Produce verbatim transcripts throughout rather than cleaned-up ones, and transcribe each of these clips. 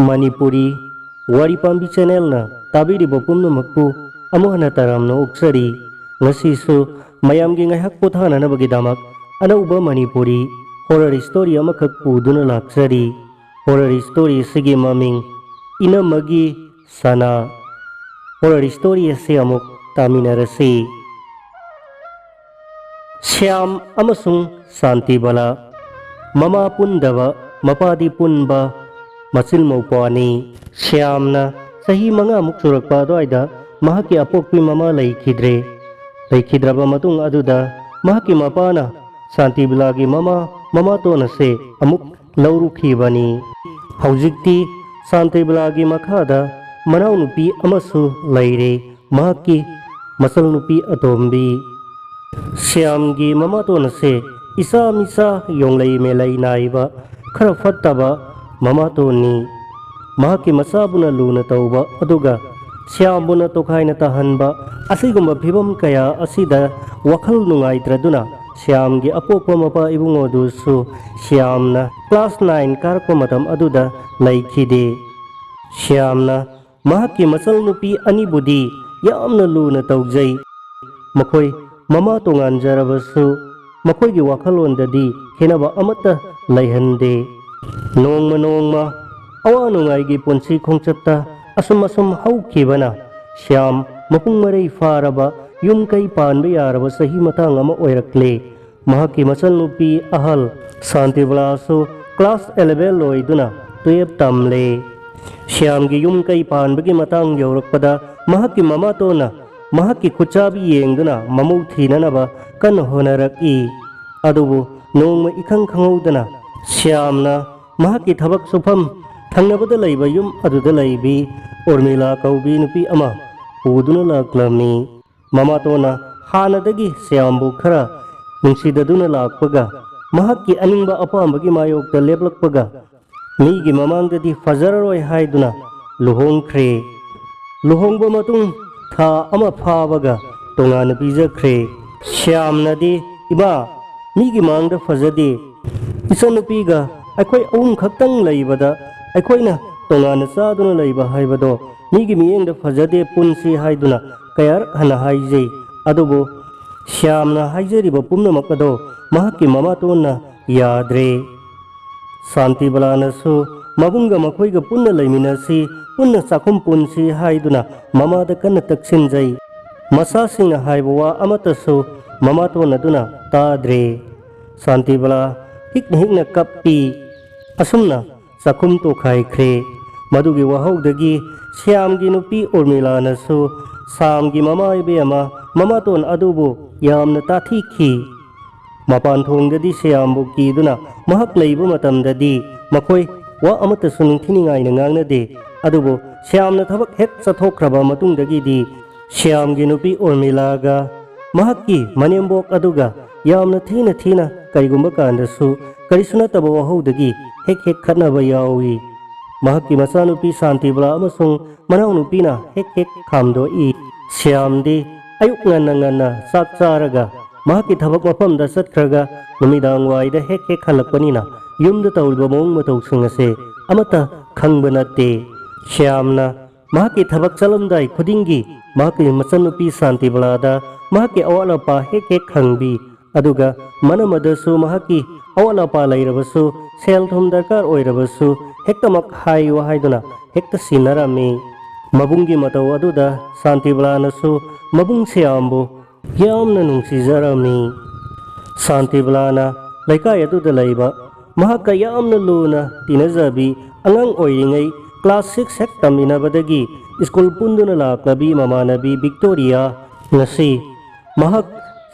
ꯃꯅꯤꯄꯨꯔꯤ ꯋꯥꯔꯤ ꯄꯥꯝꯕꯤ ꯆꯦꯅꯦꯜꯅ ꯇꯥꯕꯤꯔꯤꯕ ꯄꯨꯝꯅꯃꯛꯄꯨ ꯑꯃꯨꯛ ꯍꯟꯅ ꯇꯔꯥꯝꯅ ꯑꯣꯛꯆꯔꯤ꯫ ꯉꯁꯤꯁꯨ ꯃꯌꯥꯝꯒꯤ ꯉꯥꯏꯍꯥꯛ ꯄꯣꯊꯥꯅꯅꯕꯒꯤꯗꯃꯛ ꯑꯅꯧꯕ ꯃꯅꯤꯄꯨꯔꯤ ꯍꯣꯔꯔ ꯁ꯭ꯇꯣꯔꯤ ꯑꯃꯈꯛ ꯄꯨꯗꯨꯅ ꯂꯥꯛꯆꯔꯤ꯫ ꯍꯣꯔꯔ ꯁ꯭ꯇꯣꯔꯤ ꯑꯁꯤꯒꯤ ꯃꯃꯤꯡ ꯏꯅꯝꯃꯒꯤ ꯁꯅꯥ꯫ ꯍꯣꯔꯔ ꯁ꯭ꯇꯣꯔꯤ ꯑꯁꯤ ꯑꯃꯨꯛ ꯇꯥꯃꯤꯟꯅꯔꯁꯤ꯫ ꯁ꯭ꯌꯥꯝ ꯑꯃꯁꯨꯡ ꯁꯥꯟꯇꯤꯕꯂꯥ꯫ ꯃꯃꯥ ꯄꯨꯟꯗꯕ, ꯃꯄꯥꯗꯤ ꯄꯨꯟꯕ ꯃꯆꯤꯟ ꯃꯧꯄ꯭ꯋꯥꯅꯤ꯫ ꯁ꯭ꯌꯥꯝꯅ ꯆꯍꯤ ꯃꯉꯥꯃꯨꯛ ꯁꯨꯔꯛꯄ ꯑꯗꯨꯋꯥꯏꯗ ꯃꯍꯥꯛꯀꯤ ꯑꯄꯣꯛꯄꯤ ꯃꯃꯥ ꯂꯩꯈꯤꯗ꯭ꯔꯦ꯫ ꯂꯩꯈꯤꯗ꯭ꯔꯕ ꯃꯇꯨꯡ ꯑꯗꯨꯗ ꯃꯍꯥꯛꯀꯤ ꯃꯄꯥꯅ ꯁꯥꯟꯇꯤꯕꯂꯥꯒꯤ ꯃꯃꯥ, ꯃꯃꯥꯇꯣꯟ ꯑꯁꯦ ꯑꯃꯨꯛ ꯂꯧꯔꯨꯈꯤꯕꯅꯤ꯫ ꯍꯧꯖꯤꯛꯇꯤ ꯁꯥꯟꯇꯤꯕꯂꯥꯒꯤ ꯃꯈꯥꯗ ꯃꯅꯥꯎꯅꯨꯄꯤ ꯑꯃꯁꯨ ꯂꯩꯔꯦ, ꯃꯍꯥꯛꯀꯤ ꯃꯆꯜꯅꯨꯄꯤ ꯑꯇꯣꯝꯕꯤ꯫ ꯁ꯭ꯌꯥꯝꯒꯤ ꯃꯃꯥꯇꯣꯟ ꯑꯁꯦ ꯏꯆꯥ ꯃꯤꯆꯥ ꯌꯣꯡꯂꯩ ꯃꯦꯂꯩ ꯅꯥꯏꯕ, ꯈꯔ ꯐꯠꯇꯕ ꯃꯃꯥꯇꯣꯟꯅꯤ꯫ ꯃꯍꯥꯛꯀꯤ ꯃꯆꯥꯕꯨꯅ ꯂꯨꯅ ꯇꯧꯕ, ꯑꯗꯨꯒ ꯁ꯭ꯌꯥꯝꯕꯨꯅ ꯇꯣꯈꯥꯏꯅ ꯇꯥꯍꯟꯕ꯫ ꯑꯁꯤꯒꯨꯝꯕ ꯐꯤꯕꯝ ꯀꯌꯥ ꯑꯁꯤꯗ ꯋꯥꯈꯜ ꯅꯨꯡꯉꯥꯏꯇ꯭ꯔꯗꯨꯅ ꯁ꯭ꯌꯥꯝꯒꯤ ꯑꯄꯣꯛꯄ ꯃꯄꯥ ꯏꯕꯨꯡꯉꯣꯗꯨꯁꯨ ꯁ꯭ꯌꯥꯝꯅ ꯀ꯭ꯂꯥꯁ ꯅꯥꯏꯟ ꯀꯥꯔꯛꯄ ꯃꯇꯝ ꯑꯗꯨꯗ ꯂꯩꯈꯤꯗꯦ꯫ ꯁ꯭ꯌꯥꯝꯅ ꯃꯍꯥꯛꯀꯤ ꯃꯆꯜꯅꯨꯄꯤ ꯑꯅꯤꯕꯨꯗꯤ ꯌꯥꯝꯅ ꯂꯨꯅ ꯇꯧꯖꯩ꯫ ꯃꯈꯣꯏ ꯃꯃꯥ ꯇꯣꯉꯥꯟꯖꯔꯕꯁꯨ ꯃꯈꯣꯏꯒꯤ ꯋꯥꯈꯜꯂꯣꯟꯗꯗꯤ ꯈꯦꯠꯅꯕ ꯑꯃꯠꯇ ꯂꯩꯍꯟꯗꯦ꯫ ꯅꯣꯡꯃ ꯅꯣꯡꯃ ꯑꯋꯥ ꯅꯨꯡꯉꯥꯏꯒꯤ ꯄꯨꯟꯁꯤ ꯈꯣꯡꯆꯠꯇ ꯑꯁꯨꯝ ꯑꯁꯨꯝ ꯍꯧꯈꯤꯕꯅ ꯁ꯭ꯌꯥꯝ ꯃꯄꯨꯡ ꯃꯔꯩ ꯐꯥꯔꯕ, ꯌꯨꯝ ꯀꯩ ꯄꯥꯟꯕ ꯌꯥꯔꯕ ꯆꯍꯤ ꯃꯇꯥꯡ ꯑꯃ ꯑꯣꯏꯔꯛꯂꯦ꯫ ꯃꯍꯥꯛꯀꯤ ꯃꯆꯜꯅꯨꯄꯤ ꯑꯍꯜ ꯁꯥꯟꯇꯤꯕꯂꯥꯁꯨ ꯀ꯭ꯂꯥꯁ ꯑꯦꯂꯦꯚꯦꯟ ꯂꯣꯏꯗꯨꯅ ꯇꯨꯌꯦꯜꯞ ꯇꯝꯂꯦ꯫ ꯁ꯭ꯌꯥꯝꯒꯤ ꯌꯨꯝ ꯀꯩ ꯄꯥꯟꯕꯒꯤ ꯃꯇꯥꯡ ꯌꯧꯔꯛꯄꯗ ꯃꯍꯥꯛꯀꯤ ꯃꯃꯥꯇꯣꯟꯅ ꯃꯍꯥꯛꯀꯤ ꯈꯨꯠꯆꯥꯕꯤ ꯌꯦꯡꯗꯨꯅ ꯃꯃꯧ ꯊꯤꯅꯅꯕ ꯀꯟꯅ ꯍꯣꯠꯅꯔꯛꯏ꯫ ꯑꯗꯨꯕꯨ ꯅꯣꯡꯃ ꯏꯈꯪ ꯈꯪꯍꯧꯗꯅ ꯁ꯭ꯌꯥꯝꯅ ꯃꯍꯥꯛꯀꯤ ꯊꯕꯛ ꯁꯨꯐꯝ ꯊꯪꯅꯕꯗ ꯂꯩꯕ ꯌꯨꯝ ꯑꯗꯨꯗ ꯂꯩꯕꯤ ꯎꯔꯃꯤꯂꯥ ꯀꯧꯕꯤ ꯅꯨꯄꯤ ꯑꯃ ꯄꯨꯗꯨꯅ ꯂꯥꯛꯂꯝꯃꯤ꯫ ꯃꯃꯥꯇꯣꯟꯅ ꯍꯥꯟꯅꯗꯒꯤ ꯁ꯭ꯌꯥꯝꯕꯨ ꯈꯔ ꯅꯨꯡꯁꯤꯗꯗꯨꯅ ꯂꯥꯛꯄꯒ, ꯃꯍꯥꯛꯀꯤ ꯑꯅꯤꯡꯕ ꯑꯄꯥꯝꯕꯒꯤ ꯃꯥꯌꯣꯛꯇ ꯂꯦꯞꯂꯛꯄꯒ, ꯃꯤꯒꯤ ꯃꯃꯥꯡꯗꯗꯤ ꯐꯖꯔꯔꯣꯏ ꯍꯥꯏꯗꯨꯅ ꯂꯨꯍꯣꯡꯈ꯭ꯔꯦ꯫ ꯂꯨꯍꯣꯡꯕ ꯃꯇꯨꯡ ꯊꯥ ꯑꯃ ꯐꯥꯕꯒ ꯇꯣꯉꯥꯟꯅ ꯄꯤꯖꯈ꯭ꯔꯦ꯫ ꯁ꯭ꯌꯥꯝꯅꯗꯤ, "ꯏꯃꯥ, ꯃꯤꯒꯤ ꯃꯥꯡꯗ ꯐꯖꯗꯦ꯫ ꯏꯆꯟꯅꯨꯄꯤꯒ ꯑꯩꯈꯣꯏ ꯑꯍꯨꯝ ꯈꯛꯇꯪ ꯂꯩꯕꯗ ꯑꯩꯈꯣꯏꯅ ꯇꯣꯉꯥꯟꯅ ꯆꯥꯗꯨꯅ ꯂꯩꯕ ꯍꯥꯏꯕꯗꯣ ꯃꯤꯒꯤ ꯃꯤꯠꯌꯦꯡꯗ ꯐꯖꯗꯦ, ꯄꯨꯟꯁꯤ ꯍꯥꯏꯗꯨꯅ ꯀꯌꯥꯔꯛ ꯍꯟꯅ ꯍꯥꯏꯖꯩ꯫ ꯑꯗꯨꯕꯨ ꯁ꯭ꯌꯥꯝꯅ ꯍꯥꯏꯖꯔꯤꯕ ꯄꯨꯝꯅꯃꯛ ꯑꯗꯣ ꯃꯍꯥꯛꯀꯤ ꯃꯃꯥꯇꯣꯟꯅ ꯌꯥꯗ꯭ꯔꯦ꯫ ꯁꯥꯟꯇꯤꯕꯂꯥꯅꯁꯨ ꯃꯕꯨꯡꯒ ꯃꯈꯣꯏꯒ ꯄꯨꯟꯅ ꯂꯩꯃꯤꯟꯅꯁꯤ, ꯄꯨꯟꯅ ꯆꯥꯛꯈꯨꯝ ꯄꯨꯟꯁꯤ ꯍꯥꯏꯗꯨꯅ ꯃꯃꯥꯗ ꯀꯟꯅ ꯇꯛꯁꯤꯟꯖꯩ꯫ ꯃꯆꯥꯁꯤꯡꯅ ꯍꯥꯏꯕ ꯋꯥ ꯑꯃꯠꯇꯁꯨ ꯃꯃꯥꯇꯣꯟ ꯑꯗꯨꯅ ꯇꯥꯗ꯭ꯔꯦ꯫ ꯁꯥꯟꯇꯤꯕꯂꯥ ꯍꯤꯛꯅ ꯍꯤꯛꯅ ꯀꯞꯄꯤ꯫ ꯑꯁꯨꯝꯅ ꯆꯥꯛꯈꯨꯝ ꯇꯣꯈꯥꯏꯈ꯭ꯔꯦ꯫ ꯃꯗꯨꯒꯤ ꯋꯥꯍꯧꯗꯒꯤ ꯁ꯭ꯌꯥꯝꯒꯤ ꯅꯨꯄꯤ ꯎꯔꯃꯤꯂꯥꯅꯁꯨ ꯁ꯭ꯌꯥꯝꯒꯤ ꯃꯃꯥ ꯏꯕꯦꯝꯃ ꯃꯃꯥꯇꯣꯟ ꯑꯗꯨꯕꯨ ꯌꯥꯝꯅ ꯇꯥꯊꯤꯈꯤ꯫ ꯃꯄꯥꯟ ꯊꯣꯡꯗꯗꯤ ꯁ꯭ꯌꯥꯝꯕꯨ ꯀꯤꯗꯨꯅ ꯃꯍꯥꯛ ꯂꯩꯕ ꯃꯇꯝꯗꯗꯤ ꯃꯈꯣꯏ ꯋꯥ ꯑꯃꯠꯇꯁꯨ ꯅꯤꯡꯊꯤꯅꯤꯡꯉꯥꯏꯅ ꯉꯥꯡꯅꯗꯦ꯫ ꯑꯗꯨꯕꯨ ꯁ꯭ꯌꯥꯝꯅ ꯊꯕꯛ ꯍꯦꯛ ꯆꯠꯊꯣꯛꯈ꯭ꯔꯕ ꯃꯇꯨꯡꯗꯒꯤꯗꯤ ꯁ꯭ꯌꯥꯝꯒꯤ ꯅꯨꯄꯤ ꯎꯔꯃꯤꯂꯥꯒ ꯃꯍꯥꯛꯀꯤ ꯃꯅꯦꯝꯕꯣꯛ ꯑꯗꯨꯒ ꯌꯥꯝꯅ ꯊꯤꯅ ꯊꯤꯅ ꯀꯔꯤꯒꯨꯝꯕ ꯀꯥꯟꯗꯁꯨ ꯀꯔꯤꯁꯨ ꯅꯠꯇꯕ ꯋꯥꯍꯧꯗꯒꯤ ꯍꯦꯛ ꯍꯦꯛ ꯈꯠꯅꯕ ꯌꯥꯎꯏ꯫ ꯃꯍꯥꯛꯀꯤ ꯃꯆꯥꯅꯨꯄꯤ ꯁꯥꯟꯇꯤꯕꯂꯥ ꯑꯃꯁꯨꯡ ꯃꯅꯥꯎꯅꯨꯄꯤꯅ ꯍꯦꯛ ꯍꯦꯛ ꯈꯥꯝꯗꯣꯛꯏ꯫ ꯁ꯭ꯌꯥꯝꯗꯤ ꯑꯌꯨꯛ ꯉꯟꯅ ꯉꯟꯅ ꯆꯥꯛ ꯆꯥꯔꯒ ꯃꯍꯥꯛꯀꯤ ꯊꯕꯛ ꯃꯐꯝꯗ ꯆꯠꯈ꯭ꯔꯒ ꯅꯨꯃꯤꯗꯥꯡ ꯋꯥꯏꯗ ꯍꯦꯛ ꯍꯦꯛ ꯍꯜꯂꯛꯄꯅꯤꯅ ꯌꯨꯝꯗ ꯇꯧꯔꯤꯕ ꯃꯑꯣꯡ ꯃꯇꯧꯁꯤꯡ ꯑꯁꯦ ꯑꯃꯠꯇ ꯈꯪꯕ ꯅꯠꯇꯦ꯫ ꯁ꯭ꯌꯥꯝꯅ ꯃꯍꯥꯛꯀꯤ ꯊꯕꯛ ꯆꯠꯂꯝꯗꯥꯏ ꯈꯨꯗꯤꯡꯒꯤ ꯃꯍꯥꯛꯀꯤ ꯃꯆꯟꯅꯨꯄꯤ ꯁꯥꯟꯇꯤꯕꯂꯥꯗ ꯃꯍꯥꯛꯀꯤ ꯑꯋꯥꯠ ꯑꯄꯥ ꯍꯦꯛ ꯍꯦꯛ ꯍꯪꯕꯤ꯫ ꯑꯗꯨꯒ ꯃꯅꯝ ꯑꯗꯨꯁꯨ ꯃꯍꯥꯛꯀꯤ ꯑꯋꯥꯠ ꯑꯄꯥ ꯂꯩꯔꯕꯁꯨ, ꯁꯦꯜ ꯊꯨꯝ ꯗꯔꯀꯥꯔ ꯑꯣꯏꯔꯕꯁꯨ ꯍꯦꯛꯇꯃꯛ ꯍꯥꯏꯌꯨ ꯍꯥꯏꯗꯨꯅ ꯍꯦꯛꯇ ꯁꯤꯟꯅꯔꯝꯃꯤ꯫ ꯃꯕꯨꯡꯒꯤ ꯃꯇꯧ ꯑꯗꯨꯗ ꯁꯥꯟꯇꯤꯕꯂꯥꯅꯁꯨ ꯃꯕꯨꯡ ꯁ꯭ꯌꯥꯝꯕꯨ ꯌꯥꯝꯅ ꯅꯨꯡꯁꯤꯖꯔꯝꯃꯤ꯫ ꯁꯥꯟꯇꯤꯕꯂꯥꯅ ꯂꯩꯀꯥꯏ ꯑꯗꯨꯗ ꯂꯩꯕ ꯃꯍꯥꯛꯀ ꯌꯥꯝꯅ ꯂꯨꯅ ꯇꯤꯟꯅꯖꯕꯤ, ꯑꯉꯥꯡ ꯑꯣꯏꯔꯤꯉꯩ ꯀ꯭ꯂꯥꯁ ꯁꯤꯛꯁ ꯍꯦꯛ ꯇꯝꯃꯤꯟꯅꯕꯗꯒꯤ ꯁ꯭ꯀꯨꯜ ꯄꯨꯟꯗꯨꯅ ꯂꯥꯛꯂꯕꯤ ꯃꯃꯥꯟꯅꯕꯤ ꯚꯤꯛꯇꯣꯔꯤꯌꯥ ꯉꯁꯤ ꯃꯍꯥꯛ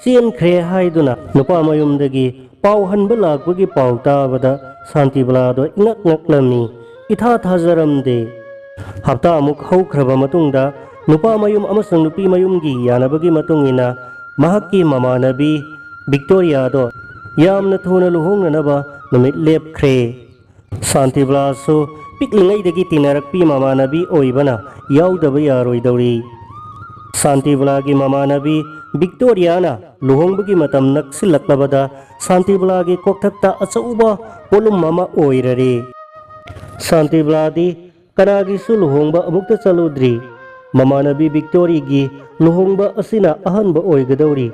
ꯆꯦꯟꯈ꯭ꯔꯦ ꯍꯥꯏꯗꯨꯅ ꯅꯨꯄꯥ ꯃꯌꯨꯝꯗꯒꯤ ꯄꯥꯎ ꯍꯟꯕ ꯂꯥꯛꯄꯒꯤ ꯄꯥꯎ ꯇꯥꯕꯗ ꯁꯥꯟꯇꯤꯕꯂꯥꯗꯣ ꯏꯉꯛ ꯉꯛꯂꯝꯃꯤ꯫ ꯏꯊꯥ ꯊꯥꯖꯔꯝꯗꯦ꯫ ꯍꯞꯇꯥꯃꯨꯛ ꯍꯧꯈ꯭ꯔꯕ ꯃꯇꯨꯡꯗ ꯅꯨꯄꯥ ꯃꯌꯨꯝ ꯑꯃꯁꯨꯡ ꯅꯨꯄꯤ ꯃꯌꯨꯝꯒꯤ ꯌꯥꯅꯕꯒꯤ ꯃꯇꯨꯡ ꯏꯟꯅ ꯃꯍꯥꯛꯀꯤ ꯃꯃꯥꯟꯅꯕꯤ ꯚꯤꯛꯇꯣꯔꯤꯌꯥꯗꯣ ꯌꯥꯝꯅ ꯊꯨꯅ ꯂꯨꯍꯣꯡꯅꯅꯕ ꯅꯨꯃꯤꯠ ꯂꯦꯞꯈ꯭ꯔꯦ꯫ ꯁꯥꯟꯇꯤꯕꯂꯥꯁꯨ ꯄꯤꯛꯂꯤꯉꯩꯗꯒꯤ ꯇꯤꯟꯅꯔꯛꯄꯤ ꯃꯃꯥꯟꯅꯕꯤ ꯑꯣꯏꯕꯅ ꯌꯥꯎꯗꯕ ꯌꯥꯔꯣꯏꯗꯧꯔꯤ꯫ ꯁꯥꯟꯇꯤꯕꯂꯥꯒꯤ ꯃꯃꯥꯟꯅꯕꯤ ꯚꯤꯛꯇꯣꯔꯤꯌꯥꯅ ꯂꯨꯍꯣꯡꯕꯒꯤ ꯃꯇꯝ ꯅꯛꯁꯤꯜꯂꯛꯂꯕꯗ ꯁꯥꯟꯇꯤꯕꯂꯥꯒꯤ ꯀꯣꯛꯊꯛꯇ ꯑꯆꯧꯕ ꯄꯣꯠꯂꯨꯝ ꯑꯃ ꯑꯣꯏꯔꯔꯦ꯫ ꯁꯥꯟꯇꯤꯕꯂꯥꯗꯤ ꯀꯅꯥꯒꯤꯁꯨ ꯂꯨꯍꯣꯡꯕ ꯑꯃꯨꯛꯇ ꯆꯠꯂꯨꯗ꯭ꯔꯤ꯫ ꯃꯃꯥꯟꯅꯕꯤ ꯕꯤꯛꯇꯣꯔꯤꯒꯤ ꯂꯨꯍꯣꯡꯕ ꯑꯁꯤꯅ ꯑꯍꯥꯟꯕ ꯑꯣꯏꯒꯗꯧꯔꯤ꯫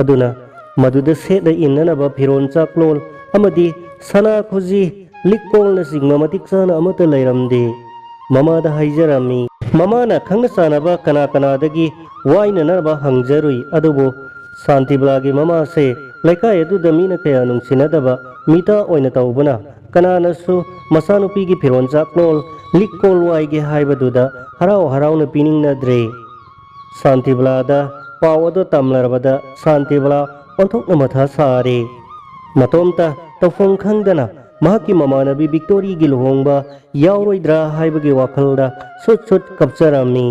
ꯑꯗꯨꯅ ꯃꯗꯨꯗ ꯁꯦꯠꯅ ꯏꯟꯅꯅꯕ ꯐꯤꯔꯣꯜ ꯆꯥꯛꯂꯣꯟ ꯑꯃꯗꯤ ꯁꯅꯥ ꯈꯨꯖꯤ, ꯂꯤꯛ ꯀꯣꯜꯅꯆꯤꯡꯕ ꯃꯇꯤꯛ ꯆꯥꯅ ꯑꯃꯠꯇ ꯂꯩꯔꯝꯗꯦ꯫ ꯃꯃꯥꯗ ꯍꯥꯏꯖꯔꯝꯃꯤ꯫ ꯃꯃꯥꯅ ꯈꯪꯅ ꯆꯥꯟꯅꯕ ꯀꯅꯥ ꯀꯅꯥꯗꯒꯤ ꯋꯥꯏꯅꯅꯕ ꯍꯪꯖꯔꯨꯏ, ꯑꯗꯨꯕꯨ ꯁꯥꯟꯇꯤꯕꯂꯥꯒꯤ ꯃꯃꯥꯁꯦ ꯂꯩꯀꯥꯏ ꯑꯗꯨꯗ ꯃꯤꯅ ꯀꯌꯥ ꯅꯨꯡꯁꯤꯅꯗꯕ ꯃꯤꯇꯥ ꯑꯣꯏꯅ ꯇꯧꯕꯅ ꯀꯅꯥꯅꯁꯨ ꯃꯆꯥꯅꯨꯄꯤꯒꯤ ꯐꯤꯔꯣꯜ ꯆꯥꯛꯂꯣꯟ, ꯂꯤꯛ ꯀꯣꯜ ꯋꯥꯏꯒꯦ ꯍꯥꯏꯕꯗꯨꯗ ꯍꯔꯥꯎ ꯍꯔꯥꯎꯅ ꯄꯤꯅꯤꯡꯅꯗ꯭ꯔꯦ꯫ ꯁꯥꯟꯇꯤꯕꯂꯥꯗ ꯄꯥꯎ ꯑꯗꯨ ꯇꯝꯂꯔꯕꯗ ꯁꯥꯟꯇꯤꯕꯂꯥ ꯑꯣꯟꯊꯣꯛꯅ ꯃꯊꯥ ꯁꯥꯔꯦ꯫ ꯃꯇꯣꯝꯇ ꯇꯧꯐꯝ ꯈꯪꯗꯅ ꯃꯍꯥꯛꯀꯤ ꯃꯃꯥꯟꯅꯕꯤ ꯕꯤꯛꯇꯣꯔꯤꯒꯤ ꯂꯨꯍꯣꯡꯕ ꯌꯥꯎꯔꯣꯏꯗ꯭ꯔꯥ ꯍꯥꯏꯕꯒꯤ ꯋꯥꯈꯜꯗ ꯁꯨꯠ ꯁꯨꯠ ꯀꯞꯆꯔꯝꯃꯤ꯫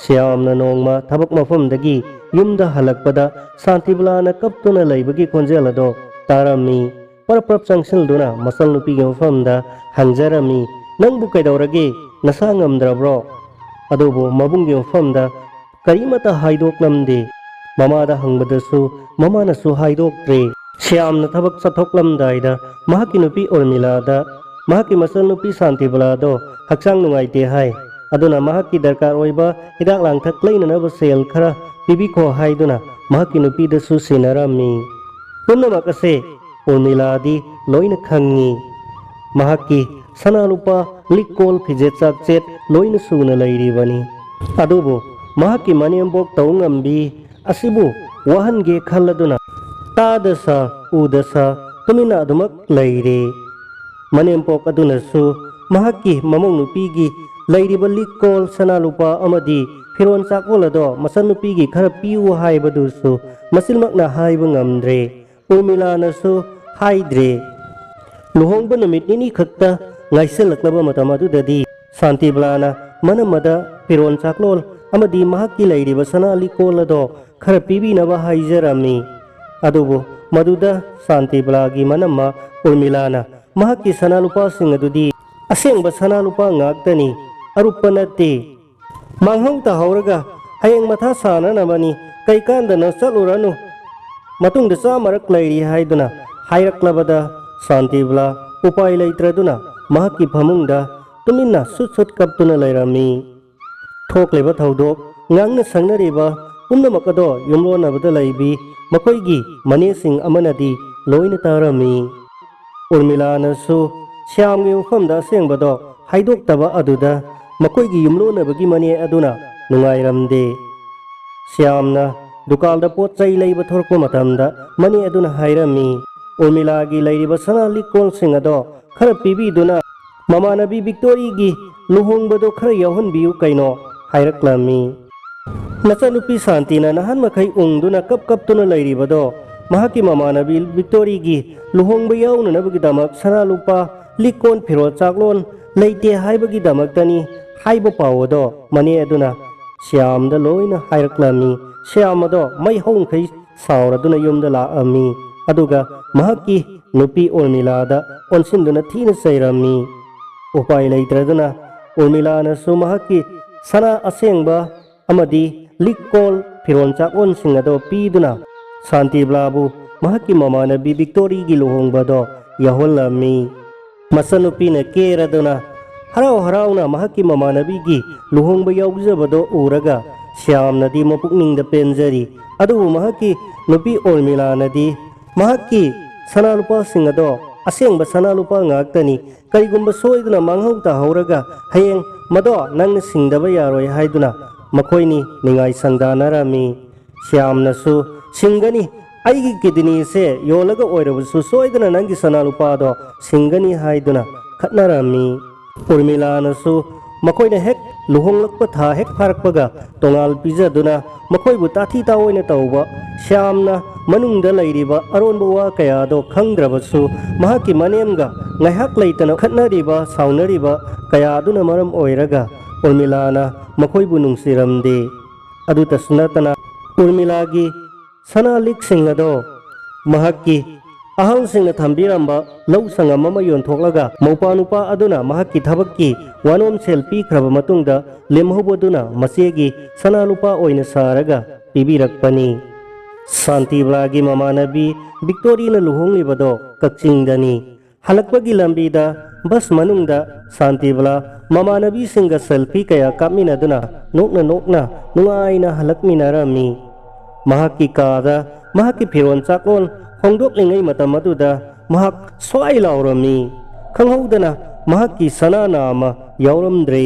ꯁ꯭ꯌꯥꯝꯅ ꯅꯣꯡꯃ ꯊꯕꯛ ꯃꯐꯝꯗꯒꯤ ꯌꯨꯝꯗ ꯍꯜꯂꯛꯄꯗ ꯁꯥꯟꯇꯤꯕꯂꯥꯅ ꯀꯞꯇꯨꯅ ꯂꯩꯕꯒꯤ ꯈꯣꯟꯖꯦꯜ ꯑꯗꯣ ꯇꯥꯔꯝꯃꯤ꯫ ꯄꯔꯞ ꯄꯔꯞ ꯆꯪꯁꯤꯜꯗꯨꯅ ꯃꯆꯜꯅꯨꯄꯤꯒꯤ ꯃꯐꯝꯗ ꯍꯪꯖꯔꯝꯃꯤ, "ꯅꯪꯕꯨ ꯀꯩꯗꯧꯔꯒꯦ? ꯅꯁꯥ ꯉꯝꯗ꯭ꯔꯕ꯭ꯔꯣ?" ꯑꯗꯨꯕꯨ ꯃꯕꯨꯡꯒꯤ ꯃꯐꯝꯗ ꯀꯔꯤꯃꯠꯇ ꯍꯥꯏꯗꯣꯛꯂꯝꯗꯦ꯫ ꯃꯃꯥꯗ ꯍꯪꯕꯗꯁꯨ ꯃꯃꯥꯅꯁꯨ ꯍꯥꯏꯗꯣꯛꯇ꯭ꯔꯦ꯫ ꯁ꯭ꯌꯥꯝꯅ ꯊꯕꯛ ꯆꯠꯊꯣꯛꯂꯝꯗꯥꯏꯗ ꯃꯍꯥꯛꯀꯤ ꯅꯨꯄꯤ ꯎꯔꯃꯤꯂꯥꯗ ꯃꯍꯥꯛꯀꯤ ꯃꯆꯜꯅꯨꯄꯤ ꯁꯥꯟꯇꯤꯕꯂꯥꯗꯣ ꯍꯛꯆꯥꯡ ꯅꯨꯡꯉꯥꯏꯇꯦ ꯍꯥꯏ, ꯑꯗꯨꯅ ꯃꯍꯥꯛꯀꯤ ꯗꯔꯀꯥꯔ ꯑꯣꯏꯕ ꯍꯤꯗꯥꯛ ꯂꯥꯡꯊꯛ ꯂꯩꯅꯅꯕ ꯁꯦꯜ ꯈꯔ ꯄꯤꯕꯤꯈꯣ ꯍꯥꯏꯗꯨꯅ ꯃꯍꯥꯛꯀꯤ ꯅꯨꯄꯤꯗꯁꯨ ꯁꯤꯟꯅꯔꯝꯃꯤ꯫ ꯄꯨꯝꯅꯃꯛ ꯑꯁꯦ ꯎꯔꯃꯤꯂꯥꯗꯤ ꯂꯣꯏꯅ ꯈꯪꯉꯤ꯫ ꯃꯍꯥꯛꯀꯤ ꯁꯅꯥ ꯂꯨꯄꯥ, ꯂꯤꯛ ꯀꯣꯜ, ꯐꯤꯖꯦꯠ ꯆꯥꯛꯆꯦꯠ ꯂꯣꯏꯅ ꯁꯨꯅ ꯂꯩꯔꯤꯕꯅꯤ꯫ ꯑꯗꯨꯕꯨ ꯃꯍꯥꯛꯀꯤ ꯃꯅꯦꯝꯕꯣꯛ ꯇꯧꯉꯝꯕꯤ ꯑꯁꯤꯕꯨ ꯋꯥꯍꯟꯒꯦ ꯈꯜꯂꯗꯨꯅ ꯇꯥꯗ ꯁꯥ, ꯎꯗ ꯁꯥ, ꯇꯨꯃꯤꯟꯅ ꯑꯗꯨꯃꯛ ꯂꯩꯔꯦ꯫ ꯃꯅꯦꯝꯄꯣꯛ ꯑꯗꯨꯅꯁꯨ ꯃꯍꯥꯛꯀꯤ ꯃꯃꯧ ꯅꯨꯄꯤꯒꯤ ꯂꯩꯔꯤꯕ ꯂꯤꯛ ꯀꯣꯜ, ꯁꯅꯥ ꯂꯨꯄꯥ ꯑꯃꯗꯤ ꯐꯤꯔꯣꯜ ꯆꯥꯛꯂꯣꯟ ꯑꯗꯣ ꯃꯆꯟꯅꯨꯄꯤꯒꯤ ꯈꯔ ꯄꯤꯌꯨ ꯍꯥꯏꯕꯗꯨꯁꯨ ꯃꯆꯤꯟꯃꯛꯅ ꯍꯥꯏꯕ ꯉꯝꯗ꯭ꯔꯦ꯫ ꯎꯔꯃꯤꯂꯥꯅꯁꯨ ꯍꯥꯏꯗ꯭ꯔꯦ꯫ ꯂꯨꯍꯣꯡꯕ ꯅꯨꯃꯤꯠ ꯅꯤꯅꯤ ꯈꯛꯇ ꯉꯥꯏꯁꯤꯜꯂꯛꯂꯕ ꯃꯇꯝ ꯑꯗꯨꯗꯗꯤ ꯁꯥꯟꯇꯤꯕꯂꯥꯅ ꯃꯅꯝꯃꯗ ꯐꯤꯔꯣꯜ ꯆꯥꯛꯂꯣꯟ ꯑꯃꯗꯤ ꯃꯍꯥꯛꯀꯤ ꯂꯩꯔꯤꯕ ꯁꯅꯥ ꯂꯤꯛꯀꯣꯜ ꯑꯗꯣ ꯈꯔ ꯄꯤꯕꯤꯅꯕ ꯍꯥꯏꯖꯔꯝꯃꯤ꯫ ꯑꯗꯨꯕꯨ ꯃꯗꯨꯗ ꯁꯥꯟꯇꯤꯕꯂꯥꯒꯤ ꯃꯅꯝꯃ ꯎꯔꯃꯤꯂꯥꯅ ꯃꯍꯥꯛꯀꯤ ꯁꯅꯥ ꯂꯨꯄꯥꯁꯤꯡ ꯑꯗꯨꯗꯤ ꯑꯁꯦꯡꯕ ꯁꯅꯥ ꯂꯨꯄꯥ ꯉꯥꯛꯇꯅꯤ, ꯑꯔꯨꯞꯄ ꯅꯠꯇꯦ꯫ ꯃꯥꯡꯍꯧ ꯇꯥꯍꯧꯔꯒ ꯍꯌꯦꯡ ꯃꯊꯥ ꯁꯥꯅꯅꯕꯅꯤ, ꯀꯩꯀꯥꯟꯗꯅꯣ ꯆꯠꯂꯨꯔꯅꯨ, ꯃꯇꯨꯡꯗ ꯆꯥꯃꯔꯛ ꯂꯩꯔꯤ ꯍꯥꯏꯗꯨꯅ ꯍꯥꯏꯔꯛꯂꯕꯗ ꯁꯥꯟꯇꯤꯕꯂꯥ ꯎꯄꯥꯏ ꯂꯩꯇ꯭ꯔꯗꯨꯅ ꯃꯍꯥꯛꯀꯤ ꯐꯃꯨꯡꯗ ꯇꯨꯃꯤꯟꯅ ꯁꯨꯠ ꯁꯨꯠ ꯀꯞꯇꯨꯅ ꯂꯩꯔꯝꯃꯤ꯫ ꯊꯣꯛꯂꯤꯕ ꯊꯧꯗꯣꯛ, ꯉꯥꯡꯅ ꯁꯛꯅꯔꯤꯕ ꯄꯨꯝꯅꯃꯛ ꯑꯗꯣ ꯌꯨꯝꯂꯣꯟꯅꯕꯗ ꯂꯩꯕꯤ ꯃꯈꯣꯏꯒꯤ ꯃꯅꯦꯁꯤꯡ ꯑꯃꯅꯗꯤ ꯂꯣꯏꯅ ꯇꯥꯔꯝꯃꯤ꯫ ꯎꯔꯃꯤꯂꯥꯅꯁꯨ ꯁ꯭ꯌꯥꯝꯒꯤ ꯃꯐꯝꯗ ꯑꯁꯦꯡꯕꯗꯣ ꯍꯥꯏꯗꯣꯛꯇꯕ ꯑꯗꯨꯗ ꯃꯈꯣꯏꯒꯤ ꯌꯨꯝꯂꯣꯟꯅꯕꯒꯤ ꯃꯅꯦ ꯑꯗꯨꯅ ꯅꯨꯡꯉꯥꯏꯔꯝꯗꯦ꯫ ꯁ꯭ꯌꯥꯝꯅ ꯗꯨꯀꯥꯟꯗ ꯄꯣꯠ ꯆꯩ ꯂꯩꯕ ꯊꯣꯔꯛꯄ ꯃꯇꯝꯗ ꯃꯅꯦ ꯑꯗꯨꯅ ꯍꯥꯏꯔꯝꯃꯤ, "ꯎꯔꯃꯤꯂꯥꯒꯤ ꯂꯩꯔꯤꯕ ꯁꯅꯥ ꯂꯤꯛ ꯀꯣꯟꯁꯤꯡ ꯑꯗꯣ ꯈꯔ ꯄꯤꯕꯤꯗꯨꯅ ꯃꯃꯥꯟꯅꯕꯤ ꯕꯤꯛꯇꯣꯔꯤꯒꯤ ꯂꯨꯍꯣꯡꯕꯗꯣ ꯈꯔ ꯌꯥꯎꯍꯟꯕꯤꯌꯨ ꯀꯩꯅꯣ" ꯍꯥꯏꯔꯛꯂꯝꯃꯤ꯫ ꯃꯆꯥꯅꯨꯄꯤ ꯁꯥꯟꯇꯤꯅ ꯅꯍꯥꯟ ꯃꯈꯩ ꯎꯪꯗꯨꯅ ꯀꯞ ꯀꯞꯇꯨꯅ ꯂꯩꯔꯤꯕꯗꯣ ꯃꯍꯥꯛꯀꯤ ꯃꯃꯥꯟꯅꯕꯤ ꯕꯤꯛꯇꯣꯔꯤꯒꯤ ꯂꯨꯍꯣꯡꯕ ꯌꯥꯎꯅꯅꯕꯒꯤꯗꯃꯛ ꯁꯅꯥ ꯂꯨꯄꯥ, ꯂꯤꯛ ꯀꯣꯟ, ꯐꯤꯔꯣꯜ ꯆꯥꯛꯂꯣꯟ ꯂꯩꯇꯦ ꯍꯥꯏꯕꯒꯤꯗꯃꯛꯇꯅꯤ ꯍꯥꯏꯕ ꯄꯥꯎ ꯑꯗꯣ ꯃꯅꯦ ꯑꯗꯨꯅ ꯁ꯭ꯌꯥꯝꯗ ꯂꯣꯏꯅ ꯍꯥꯏꯔꯛꯂꯝꯃꯤ꯫ ꯁ꯭ꯌꯥꯝ ꯑꯗꯣ ꯃꯩ ꯍꯧꯈꯩ ꯁꯥꯎꯔꯗꯨꯅ ꯌꯨꯝꯗ ꯂꯥꯛꯑꯝꯃꯤ꯫ ꯑꯗꯨꯒ ꯃꯍꯥꯛꯀꯤ ꯅꯨꯄꯤ ꯎꯔꯃꯤꯂꯥꯗ ꯑꯣꯟꯁꯤꯟꯗꯨꯅ ꯊꯤꯅ ꯆꯩꯔꯝꯃꯤ꯫ ꯎꯄꯥꯏ ꯂꯩꯇ꯭ꯔꯗꯨꯅ ꯎꯔꯃꯤꯂꯥꯅꯁꯨ ꯃꯍꯥꯛꯀꯤ ꯁꯅꯥ ꯑꯁꯦꯡꯕ ꯑꯃꯗꯤ ꯂꯤꯛ ꯀꯣꯜ ꯐꯤꯔꯣꯜ ꯆꯥꯛꯂꯣꯟꯁꯤꯡ ꯑꯗꯣ ꯄꯤꯗꯨꯅ ꯁꯥꯟꯇꯤꯕꯂꯥꯕꯨ ꯃꯍꯥꯛꯀꯤ ꯃꯃꯥꯟꯅꯕꯤ ꯕꯤꯛꯇꯣꯔꯤꯒꯤ ꯂꯨꯍꯣꯡꯕꯗꯣ ꯌꯥꯎꯍꯜꯂꯝꯃꯤ꯫ ꯃꯆꯟꯅꯨꯄꯤꯅ ꯀꯦꯔꯗꯨꯅ ꯍꯔꯥꯎ ꯍꯔꯥꯎꯅ ꯃꯍꯥꯛꯀꯤ ꯃꯃꯥꯟꯅꯕꯤꯒꯤ ꯂꯨꯍꯣꯡꯕ ꯌꯥꯎꯖꯕꯗꯣ ꯎꯔꯒ ꯁ꯭ꯌꯥꯝꯅꯗꯤ ꯃꯄꯨꯛꯅꯤꯡꯗ ꯄꯦꯟꯖꯔꯤ꯫ ꯑꯗꯨꯕꯨ ꯃꯍꯥꯛꯀꯤ ꯅꯨꯄꯤ ꯎꯔꯃꯤꯂꯥꯅꯗꯤ ꯃꯍꯥꯛꯀꯤ ꯁꯅꯥ ꯂꯨꯄꯥꯁꯤꯡ ꯑꯗꯣ ꯑꯁꯦꯡꯕ ꯁꯅꯥ ꯂꯨꯄꯥ ꯉꯥꯛꯇꯅꯤ, ꯀꯔꯤꯒꯨꯝꯕ ꯁꯣꯏꯗꯨꯅ ꯃꯥꯡꯍꯧ ꯇꯥꯍꯧꯔꯒ ꯍꯌꯦꯡ ꯃꯗꯣ ꯅꯪꯅ ꯁꯤꯡꯗꯕ ꯌꯥꯔꯣꯏ ꯍꯥꯏꯗꯨꯅ ꯃꯈꯣꯏꯅꯤ ꯅꯤꯡꯉꯥꯏ ꯁꯪꯗꯥꯅꯔꯝꯃꯤ꯫ ꯁ꯭ꯌꯥꯝꯅꯁꯨ, "ꯁꯤꯡꯒꯅꯤ, ꯑꯩꯒꯤ ꯀꯤꯗꯅꯤꯁꯦ ꯌꯣꯜꯂꯒ ꯑꯣꯏꯔꯕꯁꯨ ꯁꯣꯏꯗꯅ ꯅꯪꯒꯤ ꯁꯅꯥ ꯂꯨꯄꯥꯗꯣ ꯁꯤꯡꯒꯅꯤ" ꯍꯥꯏꯗꯨꯅ ꯈꯠꯅꯔꯝꯃꯤ꯫ ꯎꯔꯃꯤꯂꯥꯅꯁꯨ ꯃꯈꯣꯏꯅ ꯍꯦꯛ ꯂꯨꯍꯣꯡꯂꯛꯄ ꯊꯥ ꯍꯦꯛ ꯐꯥꯔꯛꯄꯒ ꯇꯣꯉꯥꯜ ꯄꯤꯖꯗꯨꯅ ꯃꯈꯣꯏꯕꯨ ꯇꯥꯊꯤ ꯇꯥꯑꯣꯏꯅ ꯇꯧꯕ ꯁ꯭ꯌꯥꯝꯅ ꯃꯅꯨꯡꯗ ꯂꯩꯔꯤꯕ ꯑꯔꯣꯟꯕ ꯋꯥ ꯀꯌꯥꯗꯣ ꯈꯪꯗ꯭ꯔꯕꯁꯨ ꯃꯍꯥꯛꯀꯤ ꯃꯅꯦꯝꯒ ꯉꯥꯏꯍꯥꯛ ꯂꯩꯇꯅ ꯈꯠꯅꯔꯤꯕ ꯁꯥꯎꯅꯔꯤꯕ ꯀꯌꯥ ꯑꯗꯨꯅ ꯃꯔꯝ ꯑꯣꯏꯔꯒ ꯎꯔꯃꯤꯂꯥꯅ ꯃꯈꯣꯏꯕꯨ ꯅꯨꯡꯁꯤꯔꯝꯗꯦ꯫ ꯑꯗꯨꯇꯁꯨ ꯅꯠꯇꯅ ꯎꯔꯃꯤꯂꯥꯒꯤ ꯁꯅꯥ ꯂꯤꯛꯁꯤꯡ ꯑꯗꯣ ꯃꯍꯥꯛꯀꯤ ꯑꯍꯜꯁꯤꯡꯅ ꯊꯝꯕꯤꯔꯝꯕ ꯂꯧ ꯁꯪꯉꯝ ꯑꯃ ꯌꯣꯟꯊꯣꯛꯂꯒ ꯃꯧꯄꯥ ꯅꯨꯄꯥ ꯑꯗꯨꯅ ꯃꯍꯥꯛꯀꯤ ꯊꯕꯛꯀꯤ ꯋꯥꯅꯣꯝ ꯁꯦꯜ ꯄꯤꯈ꯭ꯔꯕ ꯃꯇꯨꯡꯗ ꯂꯦꯝꯍꯧꯕꯗꯨꯅ ꯃꯆꯦꯒꯤ ꯁꯅꯥ ꯂꯨꯄꯥ ꯑꯣꯏꯅ ꯁꯥꯔꯒ ꯄꯤꯕꯤꯔꯛꯄꯅꯤ꯫ ꯁꯥꯟꯇꯤꯕꯂꯥꯒꯤ ꯃꯃꯥꯟꯅꯕꯤ ꯕꯤꯛꯇꯣꯔꯤꯅ ꯂꯨꯍꯣꯡꯂꯤꯕꯗꯣ ꯀꯛꯆꯤꯡꯗꯅꯤ꯫ ꯍꯜꯂꯛꯄꯒꯤ ꯂꯝꯕꯤꯗ ꯕꯁ ꯃꯅꯨꯡꯗ ꯁꯥꯟꯇꯤꯕꯂꯥ ꯃꯃꯥꯟꯅꯕꯤꯁꯤꯡꯒ ꯁꯦꯜꯐꯤ ꯀꯌꯥ ꯀꯥꯞꯃꯤꯟꯅꯗꯨꯅ ꯅꯣꯛꯅ ꯅꯣꯛꯅ ꯅꯨꯡꯉꯥꯏꯅ ꯍꯜꯂꯛꯃꯤꯟꯅꯔꯝꯃꯤ꯫ ꯃꯍꯥꯛꯀꯤ ꯀꯥꯗ ꯃꯍꯥꯛꯀꯤ ꯐꯤꯔꯣꯜ ꯆꯥꯛꯂꯣꯟ ꯍꯣꯡꯗꯣꯛꯂꯤꯉꯩ ꯃꯇꯝ ꯑꯗꯨꯗ ꯃꯍꯥꯛ ꯁ꯭ꯋꯥꯏ ꯂꯥꯎꯔꯝꯃꯤ꯫ ꯈꯪꯍꯧꯗꯅ ꯃꯍꯥꯛꯀꯤ ꯁꯅꯥ ꯅꯥꯝꯃ ꯌꯥꯎꯔꯝꯗ꯭ꯔꯦ꯫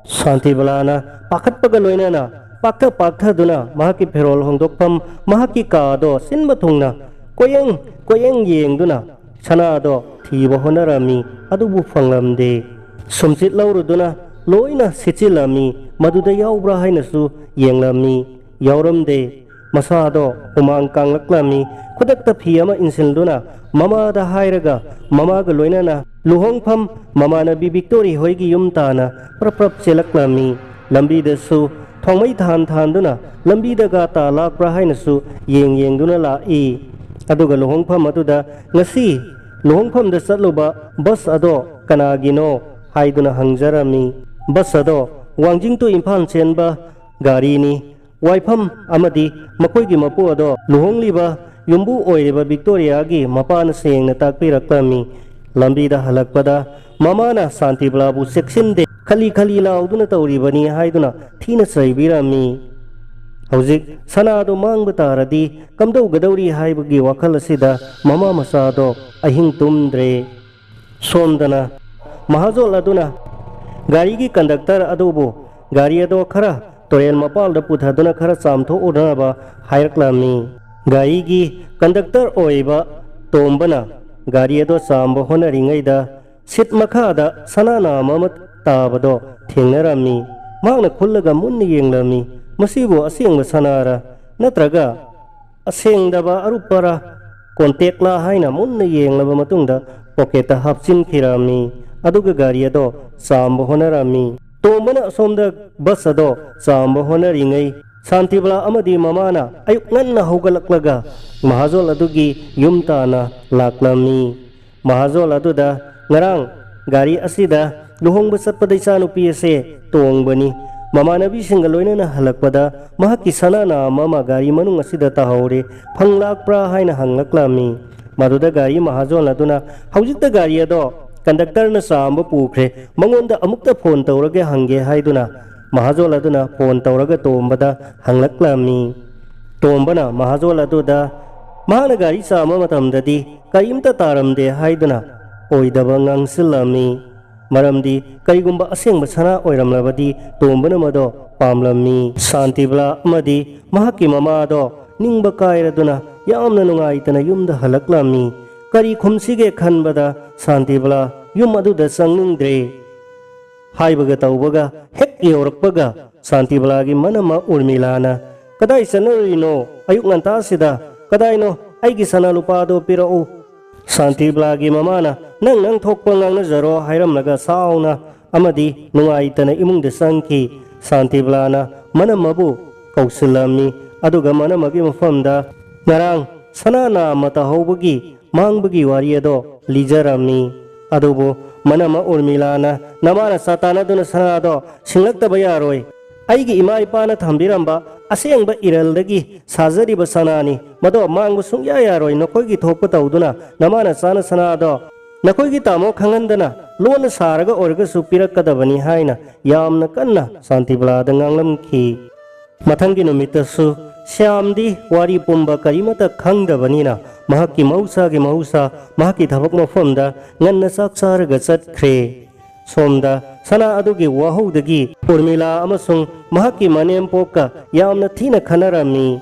ꯁꯥꯟꯇꯤꯕꯂꯥꯅ ꯄꯥꯈꯠꯄꯒ ꯂꯣꯏꯅꯅ ꯄꯥꯛꯊ ꯄꯥꯛꯊꯗꯨꯅ ꯃꯍꯥꯛꯀꯤ ꯐꯤꯔꯣꯜ ꯍꯣꯡꯗꯣꯛꯐꯝ, ꯃꯍꯥꯛꯀꯤ ꯀꯥꯗꯣ ꯁꯤꯟꯕ ꯊꯨꯡꯅ ꯀꯣꯏꯌꯦꯡ ꯀꯣꯏꯌꯦꯡ ꯌꯦꯡꯗꯨꯅ ꯁꯅꯥꯗꯣ ꯊꯤꯕ ꯍꯣꯠꯅꯔꯝꯃꯤ, ꯑꯗꯨꯕꯨ ꯐꯪꯂꯝꯗꯦ꯫ ꯁꯨꯝꯆꯤꯠ ꯂꯧꯔꯨꯗꯨꯅ ꯂꯣꯏꯅ ꯁꯤꯠꯆꯤꯜꯂꯝꯃꯤ, ꯃꯗꯨꯗ ꯌꯥꯎꯕ꯭ꯔꯥ ꯍꯥꯏꯅꯁꯨ ꯌꯦꯡꯂꯝꯃꯤ, ꯌꯥꯎꯔꯝꯗꯦ꯫ ꯃꯁꯥꯗꯣ ꯍꯨꯃꯥꯡ ꯀꯥꯡꯂꯛꯂꯝꯃꯤ꯫ ꯈꯨꯗꯛꯇ ꯐꯤ ꯑꯃ ꯏꯟꯁꯤꯟꯗꯨꯅ ꯃꯃꯥꯗ ꯍꯥꯏꯔꯒ ꯃꯃꯥꯒ ꯂꯣꯏꯅꯅ ꯂꯨꯍꯣꯡꯐꯝ ꯃꯃꯥꯟꯅꯕꯤ ꯕꯤꯛꯇꯣꯔꯤ ꯍꯣꯏꯒꯤ ꯌꯨꯝ ꯇꯥꯅ ꯄ꯭ꯔꯞ ꯄ꯭ꯔꯞ ꯆꯦꯜꯂꯛꯂꯝꯃꯤ꯫ ꯂꯝꯕꯤꯗꯁꯨ ꯊꯣꯡꯃꯩ ꯊꯥꯟ ꯊꯥꯟꯗꯨꯅ ꯂꯝꯕꯤꯗꯒ ꯇꯥ ꯂꯥꯛꯄ꯭ꯔꯥ ꯍꯥꯏꯅꯁꯨ ꯌꯦꯡ ꯌꯦꯡꯗꯨꯅ ꯂꯥꯛꯏ꯫ ꯑꯗꯨꯒ ꯂꯨꯍꯣꯡꯐꯝ ꯑꯗꯨꯗ ꯉꯁꯤ ꯂꯨꯍꯣꯡꯐꯝꯗ ꯆꯠꯂꯨꯕ ꯕꯁ ꯑꯗꯣ ꯀꯅꯥꯒꯤꯅꯣ ꯍꯥꯏꯗꯨꯅ ꯍꯪꯖꯔꯝꯃꯤ꯫ ꯕꯁ ꯑꯗꯣ ꯋꯥꯡꯖꯤꯡ ꯇꯨ ꯏꯝꯐꯥꯜ ꯆꯦꯟꯕ ꯒꯥꯔꯤꯅꯤ꯫ ꯋꯥꯏꯐꯝ ꯑꯃꯗꯤ ꯃꯈꯣꯏꯒꯤ ꯃꯄꯨ ꯑꯗꯣ ꯂꯨꯍꯣꯡꯂꯤꯕ ꯌꯨꯝꯕꯨ ꯑꯣꯏꯔꯤꯕ ꯕꯤꯛꯇꯣꯔꯤꯌꯥꯒꯤ ꯃꯄꯥꯅ ꯁꯦꯡꯅ ꯇꯥꯛꯄꯤꯔꯛꯂꯝꯃꯤ꯫ ꯂꯝꯕꯤꯗ ꯍꯜꯂꯛꯄꯗ ꯃꯃꯥꯅ ꯁꯥꯟꯇꯤꯕꯂꯥꯕꯨ ꯆꯦꯛꯁꯤꯟꯗꯦ, ꯈꯂꯤ ꯈꯂꯤ ꯂꯥꯎꯗꯨꯅ ꯇꯧꯔꯤꯕꯅꯤ ꯍꯥꯏꯗꯨꯅ ꯊꯤꯅ ꯆꯩꯕꯤꯔꯝꯃꯤ꯫ ꯍꯧꯖꯤꯛ ꯁꯅꯥꯗꯣ ꯃꯥꯡꯕ ꯇꯥꯔꯗꯤ ꯀꯝꯗꯧꯒꯗꯧꯔꯤ ꯍꯥꯏꯕꯒꯤ ꯋꯥꯈꯜ ꯑꯁꯤꯗ ꯃꯃꯥ ꯃꯆꯥꯗꯣ ꯑꯍꯤꯡ ꯇꯨꯝꯗ꯭ꯔꯦ꯫ ꯁꯣꯝꯗꯅ ꯃꯍꯥꯖꯣꯟ ꯑꯗꯨꯅ ꯒꯥꯔꯤꯒꯤ ꯀꯟꯗꯛꯇꯔ ꯑꯗꯨꯕꯨ ꯒꯥꯔꯤ ꯑꯗꯣ ꯈꯔ ꯇꯨꯔꯦꯜ ꯃꯄꯥꯜꯗ ꯄꯨꯊꯗꯨꯅ ꯈꯔ ꯆꯥꯝꯊꯣꯛꯎꯅꯕ ꯍꯥꯏꯔꯛꯂꯝꯃꯤ꯫ ꯒꯥꯔꯤꯒꯤ ꯀꯟꯗꯛꯇꯔ ꯑꯣꯏꯕ ꯇꯣꯝꯕꯅ ꯒꯥꯔꯤ ꯑꯗꯣ ꯆꯥꯝꯕ ꯍꯣꯠꯅꯔꯤꯉꯩꯗ ꯁꯤꯠ ꯃꯈꯥꯗ ꯁꯅꯥ ꯅꯥꯝ ꯑꯃ ꯇꯥꯕꯗꯣ ꯊꯦꯡꯅꯔꯝꯃꯤ꯫ ꯃꯍꯥꯛꯅ ꯈꯨꯜꯂꯒ ꯃꯨꯟꯅ ꯌꯦꯡꯂꯝꯃꯤ꯫ ꯃꯁꯤꯕꯨ ꯑꯁꯦꯡꯕ ꯁꯅꯥꯔ ꯅꯠꯇ꯭ꯔꯒ ꯑꯁꯦꯡꯗꯕ ꯑꯔꯨꯞꯄꯔ ꯀꯣꯟꯇꯦꯛꯂꯥ ꯍꯥꯏꯅ ꯃꯨꯟꯅ ꯌꯦꯡꯂꯕ ꯃꯇꯨꯡꯗ ꯄꯣꯀꯦꯠꯇ ꯍꯥꯞꯆꯤꯟꯈꯤꯔꯝꯃꯤ꯫ ꯑꯗꯨꯒ ꯒꯥꯔꯤ ꯑꯗꯣ ꯆꯥꯝꯕ ꯍꯣꯠꯅꯔꯝꯃꯤ꯫ ꯇꯣꯝꯕꯅ ꯑꯁꯣꯝꯗ ꯕꯁ ꯑꯗꯣ ꯆꯥꯝꯕ ꯍꯣꯠꯅꯔꯤꯉꯩ ꯁꯥꯟꯇꯤꯕꯂꯥ ꯑꯃꯗꯤ ꯃꯃꯥꯅ ꯑꯌꯨꯛ ꯉꯟꯅ ꯍꯧꯒꯠꯂꯛꯂꯒ ꯃꯍꯥꯖꯣꯟ ꯑꯗꯨꯒꯤ ꯌꯨꯝ ꯇꯥꯅ ꯂꯥꯛꯂꯝꯃꯤ꯫ ꯃꯍꯥꯖꯣꯟ ꯑꯗꯨꯗ ꯉꯔꯥꯡ ꯒꯥꯔꯤ ꯑꯁꯤꯗ ꯂꯨꯍꯣꯡꯕ ꯆꯠꯄꯗ ꯏꯆꯥꯅꯨꯄꯤ ꯑꯁꯦ ꯇꯣꯡꯕꯅꯤ, ꯃꯃꯥꯟꯅꯕꯤꯁꯤꯡꯒ ꯂꯣꯏꯅꯅ ꯍꯜꯂꯛꯄꯗ ꯃꯍꯥꯛꯀꯤ ꯁꯅꯥ ꯅꯥꯝ ꯑꯃ ꯒꯥꯔꯤ ꯃꯅꯨꯡ ꯑꯁꯤꯗ ꯇꯥꯍꯧꯔꯦ, ꯐꯪꯂꯛꯄ꯭ꯔꯥ ꯍꯥꯏꯅ ꯍꯪꯂꯛꯂꯝꯃꯤ꯫ ꯃꯗꯨꯗ ꯒꯥꯔꯤ ꯃꯍꯥꯖꯣꯟ ꯑꯗꯨꯅ ꯍꯧꯖꯤꯛꯇ ꯒꯥꯔꯤ ꯑꯗꯣ ꯀꯟꯗꯛꯇꯔꯅ ꯆꯥꯝꯕ ꯄꯨꯈ꯭ꯔꯦ꯫ ꯃꯉꯣꯟꯗ ꯑꯃꯨꯛꯇ ꯐꯣꯟ ꯇꯧꯔꯒ ꯍꯪꯒꯦ ꯍꯥꯏꯗꯨꯅ ꯃꯍꯥꯖꯣꯟ ꯑꯗꯨꯅ ꯐꯣꯟ ꯇꯧꯔꯒ ꯇꯣꯝꯕꯗ ꯍꯪꯂꯛꯂꯝꯃꯤ꯫ ꯇꯣꯝꯕꯅ ꯃꯍꯥꯖꯣꯟ ꯑꯗꯨꯗ ꯃꯍꯥꯛꯅ ꯒꯥꯔꯤ ꯆꯥꯝꯕ ꯃꯇꯝꯗꯗꯤ ꯀꯔꯤꯝꯇ ꯇꯥꯔꯝꯗꯦ ꯍꯥꯏꯗꯨꯅ ꯑꯣꯏꯗꯕ ꯉꯥꯡꯁꯤꯜꯂꯝꯃꯤ꯫ ꯃꯔꯝꯗꯤ ꯀꯔꯤꯒꯨꯝꯕ ꯑꯁꯦꯡꯕ ꯁꯅꯥ ꯑꯣꯏꯔꯝꯂꯕꯗꯤ ꯇꯣꯝꯕꯅ ꯃꯗꯣ ꯄꯥꯝꯂꯝꯃꯤ꯫ ꯁꯥꯟꯇꯤꯕꯂꯥ ꯑꯃꯗꯤ ꯃꯍꯥꯛꯀꯤ ꯃꯃꯥꯗꯣ ꯅꯤꯡꯕ ꯀꯥꯏꯔꯗꯨꯅ ꯌꯥꯝꯅ ꯅꯨꯡꯉꯥꯏꯇꯅ ꯌꯨꯝꯗ ꯍꯜꯂꯛꯂꯝꯃꯤ꯫ ꯀꯔꯤ ꯈꯨꯝꯁꯤꯒꯦ ꯈꯟꯕꯗ ꯁꯥꯟꯇꯤꯕꯂꯥ ꯌꯨꯝ ꯑꯗꯨꯗ ꯆꯪꯅꯤꯡꯗ꯭ꯔꯦ꯫ ꯍꯥꯏꯕꯒ ꯇꯧꯕꯒ ꯍꯦꯛ ꯌꯧꯔꯛꯄꯒ ꯁꯥꯟꯇꯤꯕꯂꯥꯒꯤ ꯃꯅꯝꯃ ꯎꯔꯃꯤꯂꯥꯅ, "ꯀꯗꯥꯏ ꯆꯠꯅꯔꯨꯔꯤꯅꯣ ꯑꯌꯨꯛ ꯉꯟꯇꯥꯁꯤꯗ? ꯀꯗꯥꯏꯅꯣ ꯑꯩꯒꯤ ꯁꯅꯥ ꯂꯨꯄꯥꯗꯣ ꯄꯤꯔꯛꯎ"? ꯁꯥꯟꯇꯤꯕꯂꯥꯒꯤ ꯃꯃꯥꯅ, "ꯅꯪ ꯅꯪ ꯊꯣꯛꯄ ꯉꯥꯡꯅꯖꯔꯣ" ꯍꯥꯏꯔꯝꯂꯒ ꯁꯥꯎꯅ ꯑꯃꯗꯤ ꯅꯨꯡꯉꯥꯏꯇꯅ ꯏꯃꯨꯡꯗ ꯆꯪꯈꯤ꯫ ꯁꯥꯟꯇꯤꯕꯂꯥꯅ ꯃꯅꯝꯃꯕꯨ ꯀꯧꯁꯤꯜꯂꯝꯃꯤ꯫ ꯑꯗꯨꯒ ꯃꯅꯝꯃꯒꯤ ꯃꯐꯝꯗ ꯉꯔꯥꯡ ꯁꯅꯥ ꯅꯥꯝꯃ ꯇꯥꯍꯧꯕꯒꯤ ꯃꯥꯡꯕꯒꯤ ꯋꯥꯔꯤ ꯑꯗꯣ ꯂꯤꯖꯔꯝꯃꯤ꯫ ꯑꯗꯨꯕꯨ ꯃꯅꯝꯃ ꯎꯔꯃꯤꯂꯥꯅ, "ꯅꯃꯥꯅ ꯆꯥ ꯇꯥꯟꯅꯗꯨꯅ ꯁꯅꯥꯗꯣ ꯁꯤꯡꯂꯛꯇꯕ ꯌꯥꯔꯣꯏ꯫ ꯑꯩꯒꯤ ꯏꯃꯥ ꯏꯄꯥꯅ ꯊꯝꯕꯤꯔꯝꯕ ꯑꯁꯦꯡꯕ ꯏꯔꯜꯗꯒꯤ ꯁꯥꯖꯔꯤꯕ ꯁꯅꯥꯅꯤ꯫ ꯃꯗꯣ ꯃꯥꯡꯕ ꯁꯨꯡꯌꯥ ꯌꯥꯔꯣꯏ꯫ ꯅꯈꯣꯏꯒꯤ ꯊꯣꯛꯄ ꯇꯧꯗꯨꯅ ꯅꯃꯥꯅ ꯆꯥꯅ ꯁꯅꯥꯗꯣ ꯅꯈꯣꯏꯒꯤ ꯇꯥꯃꯣ ꯈꯪꯍꯟꯗꯅ ꯂꯣꯟꯅ ꯁꯥꯔꯒ ꯑꯣꯏꯔꯒꯁꯨ ꯄꯤꯔꯛꯀꯗꯕꯅꯤ" ꯍꯥꯏꯅ ꯌꯥꯝꯅ ꯀꯟꯅ ꯁꯥꯟꯇꯤꯕꯂꯥꯗ ꯉꯥꯡꯂꯝꯈꯤ꯫ ꯃꯊꯪꯒꯤ ꯅꯨꯃꯤꯠꯇꯁꯨ ꯁ꯭ꯌꯥꯝꯗꯤ ꯋꯥꯔꯤ ꯄꯨꯝꯕ ꯀꯔꯤꯃꯠꯇ ꯈꯪꯗꯕꯅꯤꯅ ꯃꯍꯥꯛꯀꯤ ꯃꯍꯧꯁꯥꯒꯤ ꯃꯍꯧꯁꯥ ꯃꯍꯥꯛꯀꯤ ꯊꯕꯛ ꯃꯐꯝꯗ ꯉꯟꯅ ꯆꯥꯛ ꯆꯥꯔꯒ ꯆꯠꯈ꯭ꯔꯦ꯫ ꯁꯣꯝꯗ ꯁꯅꯥ ꯑꯗꯨꯒꯤ ꯋꯥꯍꯧꯗꯒꯤ ꯎꯔꯃꯤꯂꯥ ꯑꯃꯁꯨꯡ ꯃꯍꯥꯛꯀꯤ ꯃꯅꯦꯝꯄꯣꯛꯀ ꯌꯥꯝꯅ ꯊꯤꯅ ꯈꯟꯅꯔꯝꯃꯤ꯫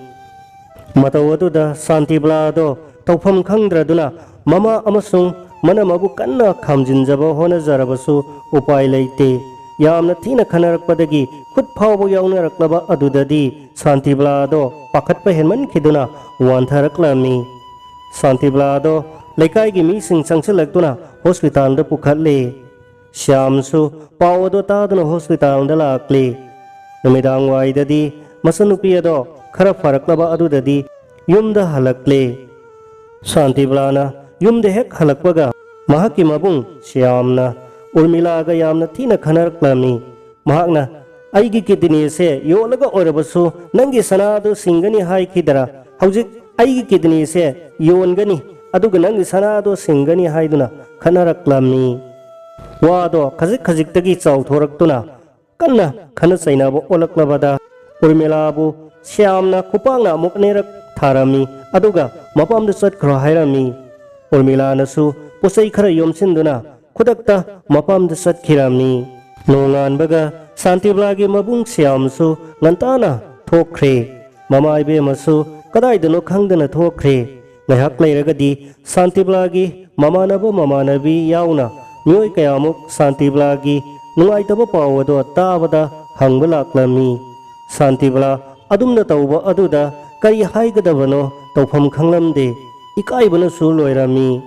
ꯃꯇꯧ ꯑꯗꯨꯗ ꯁꯥꯟꯇꯤꯕꯂꯥꯗꯣ ꯇꯧꯐꯝ ꯈꯪꯗ꯭ꯔꯗꯨꯅ ꯃꯃꯥ ꯑꯃꯁꯨꯡ ꯃꯅꯝꯃꯕꯨ ꯀꯟꯅ ꯈꯥꯝꯖꯤꯟꯖꯕ ꯍꯣꯠꯅꯖꯔꯕꯁꯨ ꯎꯄꯥꯏ ꯂꯩꯇꯦ꯫ ꯌꯥꯝꯅ ꯊꯤꯅ ꯈꯟꯅꯔꯛꯄꯗꯒꯤ ꯈꯨꯠ ꯐꯥꯎꯕ ꯌꯥꯎꯅꯔꯛꯂꯕ ꯑꯗꯨꯗꯗꯤ ꯁꯥꯟꯇꯤꯕꯂꯥꯗꯣ ꯄꯥꯈꯠꯄ ꯍꯦꯟꯃꯟꯈꯤꯗꯨꯅ ꯋꯥꯟꯊꯔꯛꯂꯝꯃꯤ꯫ ꯁꯥꯟꯇꯤꯕꯂꯥꯗꯣ ꯂꯩꯀꯥꯏꯒꯤ ꯃꯤꯁꯤꯡ ꯆꯪꯁꯤꯜꯂꯛꯇꯨꯅ ꯍꯣꯁꯄꯤꯇꯥꯜꯗ ꯄꯨꯈꯠꯂꯦ꯫ ꯁ꯭ꯌꯥꯝꯁꯨ ꯄꯥꯎ ꯑꯗꯨ ꯇꯥꯗꯨꯅ ꯍꯣꯁꯄꯤꯇꯥꯜꯗ ꯂꯥꯛꯂꯦ꯫ ꯅꯨꯃꯤꯗꯥꯡ ꯋꯥꯏꯗꯗꯤ ꯃꯆꯟꯅꯨꯄꯤ ꯑꯗꯣ ꯈꯔ ꯐꯔꯛꯂꯕ ꯑꯗꯨꯗꯗꯤ ꯌꯨꯝꯗ ꯍꯜꯂꯛꯂꯦ꯫ ꯁꯥꯟꯇꯤꯕꯂꯥꯅ ꯌꯨꯝꯗ ꯍꯦꯛ ꯍꯜꯂꯛꯄꯒ ꯃꯍꯥꯛꯀꯤ ꯃꯕꯨꯡ ꯁ꯭ꯌꯥꯝꯅ ꯎꯔꯃꯤꯂꯥꯒ ꯌꯥꯝꯅ ꯊꯤꯅ ꯈꯟꯅꯔꯛꯂꯝꯃꯤ꯫ ꯃꯍꯥꯛꯅ, "ꯑꯩꯒꯤ ꯀꯤꯗꯅꯤꯁꯦ ꯌꯣꯜꯂꯒ ꯑꯣꯏꯔꯕꯁꯨ ꯅꯪꯒꯤ ꯁꯅꯥꯗꯨ ꯁꯤꯡꯒꯅꯤ ꯍꯥꯏꯈꯤꯗꯔꯥ? ꯍꯧꯖꯤꯛ ꯑꯩꯒꯤ ꯀꯤꯗꯅꯤꯁꯦ ꯌꯣꯟꯒꯅꯤ, ꯑꯗꯨꯒ ꯅꯪꯒꯤ ꯁꯅꯥꯗꯣ ꯁꯤꯡꯒꯅꯤ ꯍꯥꯏꯗꯨꯅ ꯈꯠꯅꯔꯛꯂꯝꯃꯤ꯫ ꯋꯥꯗꯣ ꯈꯖꯤꯛ ꯈꯖꯤꯛꯇꯒꯤ ꯆꯥꯎꯊꯣꯔꯛꯇꯨꯅ ꯀꯟꯅ ꯈꯠꯅ ꯆꯩꯅꯕ ꯑꯣꯜꯂꯛꯂꯕꯗ ꯎꯔꯃꯤꯂꯥꯕꯨ ꯁ꯭ꯌꯥꯝꯅ ꯈꯨꯄꯥꯛꯅ ꯑꯃꯨꯛ ꯑꯅꯤꯔꯛ ꯊꯥꯔꯝꯃꯤ꯫ ꯑꯗꯨꯒ ꯃꯄꯥꯝꯗ ꯆꯠꯈ꯭ꯔꯣ ꯍꯥꯏꯔꯝꯃꯤ꯫ ꯎꯔꯃꯤꯂꯥꯅꯁꯨ ꯄꯣꯠꯆꯩ ꯈꯔ ꯌꯣꯝꯁꯤꯟꯗꯨꯅ ꯈꯨꯗꯛꯇ ꯃꯄꯥꯝꯗ ꯆꯠꯈꯤꯔꯝꯃꯤ꯫ ꯅꯣꯡꯉꯥꯟꯕꯒ ꯁꯥꯟꯇꯤꯕꯂꯥꯒꯤ ꯃꯕꯨꯡ ꯁ꯭ꯌꯥꯝꯁꯨ ꯉꯟꯇꯥꯅ ꯊꯣꯛꯈ꯭ꯔꯦ꯫ ꯃꯃꯥ ꯏꯕꯦꯝꯃꯁꯨ ꯀꯗꯥꯏꯗꯅꯣ ꯈꯪꯗꯅ ꯊꯣꯛꯈ꯭ꯔꯦ꯫ ꯉꯥꯏꯍꯥꯛ ꯂꯩꯔꯒꯗꯤ ꯁꯥꯟꯇꯤꯕꯂꯥꯒꯤ ꯃꯃꯥꯟꯅꯕ ꯃꯃꯥꯟꯅꯕꯤ ꯌꯥꯎꯅ ꯃꯤꯑꯣꯏ ꯀꯌꯥꯃꯨꯛ ꯁꯥꯟꯇꯤꯕꯂꯥꯒꯤ ꯅꯨꯡꯉꯥꯏꯇꯕ ꯄꯥꯎ ꯑꯗꯣ ꯇꯥꯕꯗ ꯍꯪꯕ ꯂꯥꯛꯂꯝꯃꯤ꯫ ꯁꯥꯟꯇꯤꯕꯂꯥ ꯑꯗꯨꯝꯅ ꯇꯧꯕ ꯑꯗꯨꯗ ꯀꯔꯤ ꯍꯥꯏꯒꯗꯕꯅꯣ ꯇꯧꯐꯝ ꯈꯪꯂꯝꯗꯦ꯫ ꯏꯀꯥꯏꯕꯅꯁꯨ ꯂꯣꯏꯔꯝꯃꯤ꯫